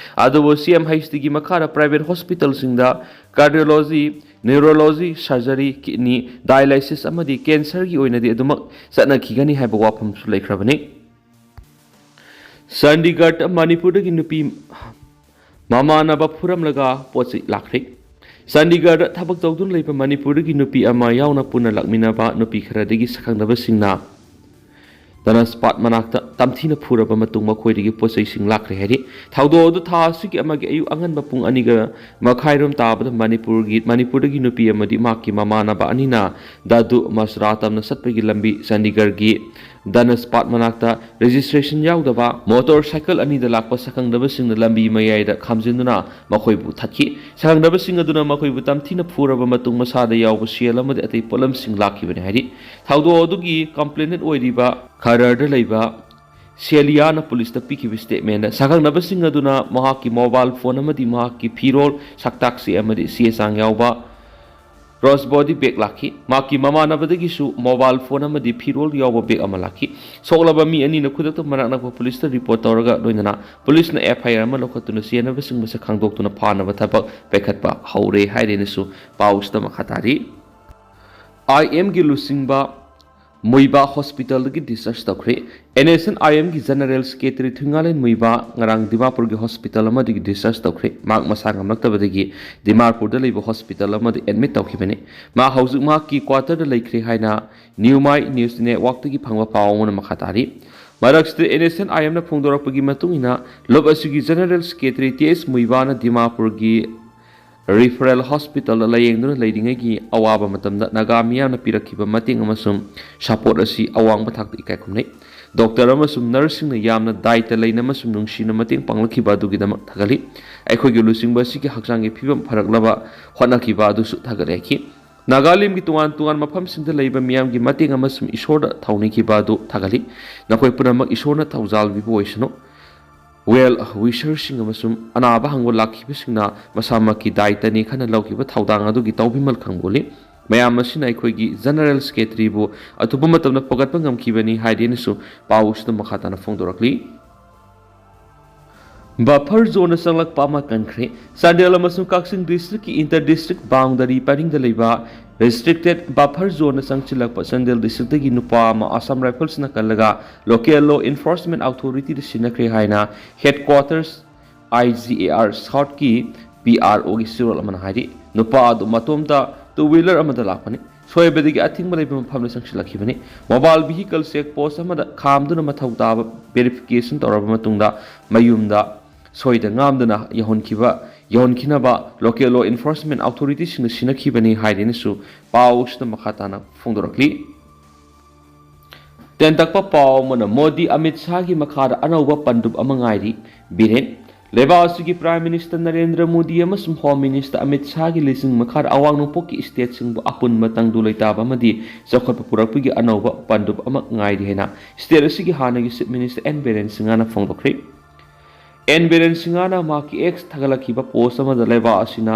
ꯑꯗꯨꯕꯨ C M H Tꯒꯤ ꯃꯈꯥꯗ private hospitalꯁꯤꯡꯗ cardiology, neurology, surgery, kidney, dialysis ꯑꯃꯗꯤ cancerꯒꯤ ꯑꯣꯏꯅꯗꯤ ꯑꯗꯨꯃꯛ ꯆꯠꯅꯈꯤꯒꯅꯤ ꯍꯥꯏꯕ ꯋꯥꯐꯝꯁꯨ ꯂꯩꯈ꯭ꯔꯕꯅꯤ꯫ ꯆꯥꯟꯗꯤꯒꯔꯗ, ꯃꯅꯤꯄꯨꯔꯗꯒꯤ ꯅꯨꯄꯤ ꯃꯃꯥꯟꯅꯕ ꯐꯨꯔꯝꯂꯒ ꯄꯣꯠ ꯆꯩ ꯂꯥꯛꯈ꯭ꯔꯦ꯫ ꯆꯥꯟꯗꯤꯒꯔꯗ ꯊꯕꯛ ꯇꯧꯗꯨꯅ ꯂꯩꯕ ꯃꯅꯤꯄꯨꯔꯗꯒꯤ ꯅꯨꯄꯤ ꯑꯃ ꯌꯥꯎꯅ ꯄꯨꯟꯅ ꯂꯥꯛꯃꯤꯟꯅꯕ ꯅꯨꯄꯤ ꯈꯔꯗꯒꯤ ꯁꯛꯈꯪꯅꯕꯁꯤꯡꯅ ꯙꯅꯁꯄꯥꯠ ꯃꯅꯥꯛꯇ ꯇꯝꯊꯤꯅ ꯐꯨꯔꯕ ꯃꯇꯨꯡ ꯃꯈꯣꯏꯗꯒꯤ ꯄꯣꯠ ꯆꯩꯁꯤꯡ ꯂꯥꯛꯈ꯭ꯔꯦ ꯍꯥꯏꯔꯤ꯫ ꯊꯧꯗꯣꯛ ꯑꯗꯨ ꯊꯥ ꯑꯁꯤꯒꯤ ꯑꯃꯒꯤ ꯑꯌꯨꯛ ꯑꯉꯟꯕ ꯄꯨꯡ ꯑꯅꯤꯒ ꯃꯈꯥꯏꯔꯣꯝ ꯇꯥꯕꯗ ꯃꯅꯤꯄꯨꯔꯒꯤ, ꯃꯅꯤꯄꯨꯔꯗꯒꯤ ꯅꯨꯄꯤ ꯑꯃꯗꯤ ꯃꯍꯥꯛꯀꯤ ꯃꯃꯥꯟꯅꯕ ꯑꯅꯤꯅ ꯗꯥꯗꯨ ꯃꯁꯔꯥ ꯇꯝꯅ ꯆꯠꯄꯒꯤ ꯂꯝꯕꯤ ꯆꯥꯟꯗꯤꯒꯔꯒꯤ ꯙꯅꯁꯄꯥꯠ ꯃꯅꯥꯛꯇ registration ꯌꯥꯎꯗꯕ motorcycle ꯑꯅꯤꯗ ꯂꯥꯛꯄ ꯁꯛꯈꯪꯗꯕꯁꯤꯡꯅ ꯂꯝꯕꯤ ꯃꯌꯥꯏꯗ ꯈꯥꯝꯖꯤꯟꯗꯨꯅ ꯃꯈꯣꯏꯕꯨ ꯊꯠꯈꯤ꯫ ꯁꯛꯈꯪꯗꯕꯁꯤꯡ ꯑꯗꯨꯅ ꯃꯈꯣꯏꯕꯨ ꯇꯝꯊꯤꯅ ꯐꯨꯔꯕ ꯃꯇꯨꯡ ꯃꯁꯥꯗ ꯌꯥꯎꯕ ꯁꯦꯜ ꯑꯃꯗꯤ ꯑꯇꯩ ꯄꯣꯠꯂꯝꯁꯤꯡ ꯂꯥꯛꯈꯤꯕꯅꯤ ꯍꯥꯏꯔꯤ꯫ ꯊꯧꯗꯣꯛ ꯑꯗꯨꯒꯤ complainant ꯑꯣꯏꯔꯤꯕ ꯈꯔꯔꯗ ꯂꯩꯕ ꯁꯦꯂꯤꯌꯥꯅ ꯄꯨꯂꯤꯁꯇ ꯄꯤꯈꯤꯕ statementꯗ ꯁꯛꯈꯪꯅꯕꯁꯤꯡ ꯑꯗꯨꯅ ꯃꯍꯥꯛꯀꯤ mobile phone ꯑꯃꯗꯤ ꯃꯍꯥꯛꯀꯤ ꯐꯤꯔꯣꯜ, ꯁꯛꯇꯥꯛꯁꯤ ꯑꯃꯗꯤ ꯆꯦ ꯆꯥꯡ ꯌꯥꯎꯕ ꯀ꯭ꯔꯣꯁ ꯕꯣꯗꯤ ꯕꯦꯒ ꯂꯥꯛꯈꯤ꯫ ꯃꯍꯥꯛꯀꯤ ꯃꯃꯥꯟꯅꯕꯗꯒꯤꯁꯨ ꯃꯣꯕꯥꯏꯜ ꯐꯣꯟ ꯑꯃꯗꯤ ꯐꯤꯔꯣꯜ ꯌꯥꯎꯕ ꯕꯦꯒ ꯑꯃ ꯂꯥꯛꯈꯤ꯫ ꯁꯣꯛꯂꯕ ꯃꯤ ꯑꯅꯤꯅ ꯈꯨꯗꯛꯇ ꯃꯅꯥꯛ ꯅꯛꯄ ꯄꯨꯂꯤꯁꯇ ꯔꯤꯄꯣꯔꯠ ꯇꯧꯔꯒ ꯂꯣꯏꯅꯅ ꯄꯨꯂꯤꯁꯅ ꯑꯦꯐ ꯑꯥꯏ ꯑꯥꯔ ꯑꯃ ꯂꯧꯈꯠꯇꯨꯅ ꯆꯦꯟꯅꯕꯁꯤꯡ ꯃꯁꯛ ꯈꯪꯗꯣꯛꯇꯨꯅ ꯐꯥꯅꯕ ꯊꯕꯛ ꯄꯥꯏꯈꯠꯄ ꯍꯧꯔꯦ ꯍꯥꯏꯔꯦꯅꯁꯨ ꯄꯥꯎꯁꯤꯗ ꯃꯈꯥ ꯇꯥꯔꯤ꯫ ꯑꯥꯏ ꯑꯦꯝꯒꯤ ꯂꯨꯆꯤꯡꯕ ꯃꯨꯏꯕꯥ ꯍꯣꯁꯄꯤꯇꯥꯜꯗꯒꯤ ꯗꯤꯁꯆꯥꯔꯖ ꯇꯧꯈ꯭ꯔꯦ꯫ ꯑꯦꯟ ꯑꯦꯁ ꯑꯦꯟ ꯑꯥꯏ ꯑꯦꯝꯒꯤ ꯖꯦꯅꯔꯦꯜ ꯁꯦꯀ꯭ꯔꯦꯇꯔꯤ ꯊꯨꯏꯉꯥꯂꯦꯟ ꯃꯨꯏꯕꯥ ꯉꯔꯥꯡ ꯗꯤꯃꯥꯄꯨꯔꯒꯤ ꯍꯣꯁꯄꯤꯇꯥꯜ ꯑꯃꯗꯒꯤ ꯗꯤꯁꯆꯥꯔꯖ ꯇꯧꯈ꯭ꯔꯦ꯫ ꯃꯍꯥꯛ ꯃꯁꯥ ꯉꯝꯂꯛꯇꯕꯗꯒꯤ ꯗꯤꯃꯥꯄꯨꯔꯗ ꯂꯩꯕ ꯍꯣꯁꯄꯤꯇꯥꯜ ꯑꯃꯗ ꯑꯦꯗꯃꯤꯠ ꯇꯧꯈꯤꯕꯅꯤ꯫ ꯃꯍꯥꯛ ꯍꯧꯖꯤꯛ ꯃꯍꯥꯛꯀꯤ ꯀ꯭ꯋꯥꯇꯔꯗ ꯂꯩꯈ꯭ꯔꯦ ꯍꯥꯏꯅ ꯅ꯭ꯌꯨ ꯃꯥꯏ ꯅ꯭ꯌꯨꯁ ꯅꯦꯠꯋꯥꯛꯇꯒꯤ ꯐꯪꯕ ꯄꯥꯎ ꯑꯃꯅ ꯃꯈꯥ ꯇꯥꯔꯤ꯫ ꯃꯔꯛꯁꯤꯗ ꯑꯦꯟ ꯑꯦꯁ ꯑꯦꯟ ꯑꯥꯏ ꯑꯦꯝꯅ ꯐꯣꯡꯗꯣꯔꯛꯄꯒꯤ ꯃꯇꯨꯡ ꯏꯟꯅ, ꯂꯨꯞ ꯑꯁꯤꯒꯤ ꯖꯦꯅꯔꯦꯜ ꯁꯦꯀ꯭ꯔꯦꯇꯔꯤ ꯇꯤ ꯑꯦꯁ ꯃꯨꯏꯕꯥꯅ ꯗꯤꯃꯥꯄꯨꯔꯒꯤ ꯔꯤꯐꯔꯦꯜ ꯍꯣꯁꯄꯤꯇꯥꯜꯗ ꯂꯥꯌꯦꯡꯗꯨꯅ ꯂꯩꯔꯤꯉꯩꯒꯤ ꯑꯋꯥꯕ ꯃꯇꯝꯗ ꯅꯥꯒꯥ ꯃꯤꯌꯥꯝꯅ ꯄꯤꯔꯛꯈꯤꯕ ꯃꯇꯦꯡ ꯑꯃꯁꯨꯡ ꯁꯄꯣꯔꯠ ꯑꯁꯤ ꯑꯋꯥꯡꯕ ꯊꯥꯛꯇ ꯏꯀꯥꯏ ꯈꯨꯝꯅꯩ꯫ ꯗꯣꯛꯇꯔ ꯑꯃꯁꯨꯡ ꯅꯔꯁꯁꯤꯡꯅ ꯌꯥꯝꯅ ꯗꯥꯏꯇ ꯂꯩꯅ ꯑꯃꯁꯨꯡ ꯅꯨꯡꯁꯤꯅ ꯃꯇꯦꯡ ꯄꯥꯡꯂꯛꯈꯤꯕ ꯑꯗꯨꯒꯤꯗꯃꯛ ꯊꯥꯒꯠꯂꯤ꯫ ꯑꯩꯈꯣꯏꯒꯤ ꯂꯨꯆꯤꯡꯕ ꯑꯁꯤꯒꯤ ꯍꯛꯆꯥꯡꯒꯤ ꯐꯤꯕꯝ ꯐꯔꯛꯅꯕ ꯍꯣꯠꯅꯈꯤꯕ ꯑꯗꯨꯁꯨ ꯊꯥꯒꯠꯂꯦ ꯍꯥꯏꯈꯤ꯫ ꯅꯥꯒꯥꯂꯦꯟꯒꯤ ꯇꯣꯉꯥꯟ ꯇꯣꯉꯥꯟꯕ ꯃꯐꯝꯁꯤꯡꯗ ꯂꯩꯕ ꯃꯤꯌꯥꯝꯒꯤ ꯃꯇꯦꯡ ꯑꯃꯁꯨꯡ ꯏꯁꯣꯔꯗ ꯊꯧꯅꯤꯈꯤꯕ ꯑꯗꯨ ꯊꯥꯒꯠꯂꯤ꯫ ꯅꯈꯣꯏ ꯄꯨꯝꯅꯃꯛ ꯏꯁꯣꯔꯅ ꯊꯧꯖꯥꯜꯕꯤꯕ ꯑꯣꯏꯁꯅꯨ꯫ ꯋꯦꯜ ꯋꯤꯁꯔꯁꯤꯡ ꯑꯃꯁꯨꯡ ꯑꯅꯥꯕ ꯍꯪꯕ ꯂꯥꯛꯈꯤꯕꯁꯤꯡꯅ ꯃꯁꯥꯃꯛꯀꯤ ꯗꯥꯏꯇꯅꯤ ꯈꯟꯅ ꯂꯧꯈꯤꯕ ꯊꯧꯗꯥꯡ ꯑꯗꯨꯒꯤ ꯇꯧꯕꯤꯃꯜ ꯈꯪꯕꯣꯜꯂꯤ꯫ ꯃꯌꯥꯝ ꯑꯁꯤꯅ ꯑꯩꯈꯣꯏꯒꯤ ꯖꯦꯅꯔꯦꯜ ꯁꯦꯀ꯭ꯔꯦꯇꯔꯤꯕꯨ ꯑꯊꯨꯕ ꯃꯇꯝꯗ ꯐꯒꯠꯄ ꯉꯝꯈꯤꯕꯅꯤ ꯍꯥꯏꯗꯦꯅꯁꯨ ꯄꯥꯎ ꯑꯁꯤꯗ ꯃꯈꯥ ꯇꯥꯅ ꯐꯣꯡꯗꯣꯔꯛꯂꯤ꯫ ꯕꯐꯔ ꯖꯣꯟꯗ ꯆꯪꯂꯛꯄ ꯑꯃ ꯀꯟꯈ꯭ꯔꯦ꯫ ꯆꯥꯟꯗꯦꯜ ꯑꯃꯁꯨꯡ ꯀꯛꯆꯤꯡ ꯗꯤꯁꯇ꯭ꯔꯤꯛꯀꯤ ꯏꯟꯇꯔ ꯗꯤꯁꯇ꯭ꯔꯤꯛ ꯕꯥꯎꯟꯗꯔꯤ ꯄꯔꯤꯡꯗ ꯂꯩꯕ ꯔꯦꯁꯇ꯭ꯔꯤꯛꯇꯦꯠ ꯕꯐꯔ ꯖꯣꯟꯗ ꯆꯪꯁꯤꯜꯂꯛꯄ ꯆꯥꯟꯗꯦꯜ ꯗꯤꯁꯇ꯭ꯔꯤꯛꯇꯒꯤ ꯅꯨꯄꯥ ꯑꯃ ꯑꯁꯥꯝ ꯔꯥꯏꯐꯜꯁꯅ ꯀꯜꯂꯒ ꯂꯣꯀꯦꯜ ꯂꯣ ꯏꯟꯐꯣꯔꯁꯃꯦꯟ ꯑꯣꯊꯣꯔꯤꯇꯤꯗ ꯁꯤꯟꯅꯈ꯭ꯔꯦ ꯍꯥꯏꯅ headquarters I G A R ꯁꯥꯎꯠꯀꯤ ꯄꯤ ꯑꯥꯔ ꯑꯣꯒꯤ ꯁꯤꯔꯣꯜ ꯑꯃꯅ ꯍꯥꯏꯔꯤ꯫ ꯅꯨꯄꯥ ꯑꯗꯨ ꯃꯇꯣꯝꯇ ꯇꯨ ꯋꯤꯂꯔ ꯑꯃꯗ ꯂꯥꯛꯄꯅꯤ꯫ ꯁꯣꯏꯕꯗꯒꯤ ꯑꯊꯤꯡꯕ ꯂꯩꯕ ꯃꯐꯝꯗ ꯆꯪꯁꯤꯜꯂꯛꯈꯤꯕꯅꯤ꯫ ꯃꯣꯕꯥꯏꯜ ꯚꯤꯍꯤꯀꯜ ꯆꯦꯛ ꯄꯣꯁ ꯑꯃꯗ ꯈꯥꯝꯗꯨꯅ ꯃꯊꯧ ꯇꯥꯕ ꯚꯦꯔꯤꯐꯤꯀꯦꯁꯟ ꯇꯧꯔꯕ ꯃꯇꯨꯡꯗ ꯃꯌꯨꯝꯗ ꯁꯣꯏꯗ ꯉꯥꯝꯗꯅ ꯌꯧꯍꯟꯈꯤꯕ, ꯌꯧꯍꯟꯈꯤꯅꯕ ꯂꯣꯀꯦꯜ ꯂꯣ ꯏꯟꯐꯣꯔꯁꯃꯦꯟ ꯑꯣꯊꯣꯔꯤꯇꯤꯁꯤꯡꯅ ꯁꯤꯟꯅꯈꯤꯕꯅꯤ ꯍꯥꯏꯗꯦꯅꯁꯨ ꯄꯥꯎ ꯑꯁꯤꯗ ꯃꯈꯥ ꯇꯥꯅ ꯐꯣꯡꯗꯣꯔꯛꯂꯤ꯫ ꯇꯦꯟꯇꯛꯄ ꯄꯥꯎ ꯑꯃꯅ ꯃꯣꯗꯤ ꯑꯃꯤꯠ ꯁꯥꯍꯒꯤ ꯃꯈꯥꯗ ꯑꯅꯧꯕ ꯄꯟꯗꯨꯞ ꯑꯃ ꯉꯥꯏꯔꯤ꯫ ꯕꯤꯔꯦꯟ꯫ ꯂꯩꯕꯥꯛ ꯑꯁꯤꯒꯤ ꯄ꯭ꯔꯥꯏꯝ ꯃꯤꯅꯤꯁꯇꯔ ꯅꯔꯦꯟꯗ꯭ꯔ ꯃꯣꯗꯤ ꯑꯃꯁꯨꯡ ꯍꯣꯝ ꯃꯤꯅꯤꯁꯇꯔ ꯑꯃꯤꯠ ꯁꯥꯍꯒꯤ ꯂꯨꯆꯤꯡ ꯃꯈꯥꯗ ꯑꯋꯥꯡ ꯅꯣꯡꯄꯣꯛꯀꯤ ꯁ꯭ꯇꯦꯠꯁꯤꯡꯕꯨ ꯑꯄꯨꯟꯕ ꯇꯪꯗꯨ ꯂꯩꯇꯥꯕ ꯑꯃꯗꯤ ꯆꯥꯎꯈꯠꯄ ꯄꯨꯔꯛꯄꯒꯤ ꯑꯅꯧꯕ ꯄꯟꯗꯨꯞ ꯑꯃ ꯉꯥꯏꯔꯤ ꯍꯥꯏꯅ ꯁ꯭ꯇꯦꯠ ꯑꯁꯤꯒꯤ ꯍꯥꯟꯅꯒꯤ ꯆꯤꯐ ꯃꯤꯅꯤꯁꯇꯔ ꯑꯦꯟ ꯕꯤꯔꯦꯟ ꯁꯤꯡꯍꯅ ꯐꯣꯡꯗꯣꯛꯈ꯭ꯔꯦ꯫ ꯑꯦꯟ ꯕꯤꯔꯦꯟ ꯁꯤꯡꯍꯅ ꯃꯍꯥꯛꯀꯤ ꯑꯦꯛꯁ ꯊꯥꯒꯠꯂꯛꯈꯤꯕ ꯄꯣꯁ ꯑꯃꯗ ꯂꯩꯕꯥꯛ ꯑꯁꯤꯅ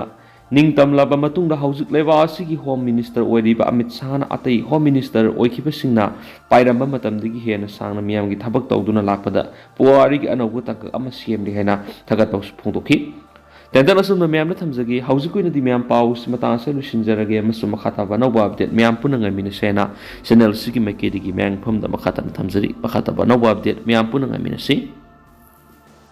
ꯅꯤꯡꯇꯝꯂꯕ ꯃꯇꯨꯡꯗ ꯍꯧꯖꯤꯛ ꯂꯩꯕꯥꯛ ꯑꯁꯤꯒꯤ ꯍꯣꯝ ꯃꯤꯅꯤꯁꯇꯔ ꯑꯣꯏꯔꯤꯕ ꯑꯃꯤꯠ ꯁꯥꯍꯅ ꯑꯇꯩ ꯍꯣꯝ ꯃꯤꯅꯤꯁꯇꯔ ꯑꯣꯏꯈꯤꯕꯁꯤꯡꯅ ꯄꯥꯏꯔꯝꯕ ꯃꯇꯝꯗꯒꯤ ꯍꯦꯟꯅ ꯁꯥꯡꯅ ꯃꯤꯌꯥꯝꯒꯤ ꯊꯕꯛ ꯇꯧꯗꯨꯅ ꯂꯥꯛꯄꯗ ꯄꯨꯋꯥꯔꯤꯒꯤ ꯑꯅꯧꯕ ꯇꯥꯡꯀꯛ ꯑꯃ ꯁꯦꯝꯂꯤ ꯍꯥꯏꯅ ꯊꯥꯒꯠꯄ ꯐꯣꯡꯗꯣꯛꯈꯤ꯫ ꯇꯦꯟꯇꯛꯅ ꯑꯁꯨꯝꯅ ꯃꯌꯥꯝꯗ ꯊꯝꯖꯒꯦ꯫ ꯍꯧꯖꯤꯛꯀꯤ ꯑꯣꯏꯅꯗꯤ ꯃꯌꯥꯝ ꯄꯥꯎꯁꯤ ꯃꯇꯥꯡ ꯑꯁꯤꯗ ꯂꯣꯏꯁꯤꯟꯖꯔꯒꯦ ꯑꯃꯁꯨꯡ ꯃꯈꯥ ꯇꯥꯕ ꯑꯅꯧꯕ ꯑꯞꯗꯦꯠ ꯃꯌꯥꯝ ꯄꯨꯟꯅ ꯉꯥꯏꯃꯤꯟꯅꯁꯦꯅ ꯆꯦꯅꯦꯜ ꯑꯁꯤꯒꯤ ꯃꯥꯏꯀꯩꯗꯒꯤ ꯃꯌꯥꯝꯒꯤ ꯃꯐꯝꯗ ꯃꯈꯥ ꯇꯥꯅ ꯊꯝꯖꯔꯤ꯫ ꯃꯈꯥ ꯇꯥꯕ ꯑꯅꯧꯕ ꯑꯞꯗꯦꯠ ꯃꯌꯥꯝ ꯄꯨꯟꯅ ꯉꯥꯏꯃꯤꯟꯅꯁꯤ꯫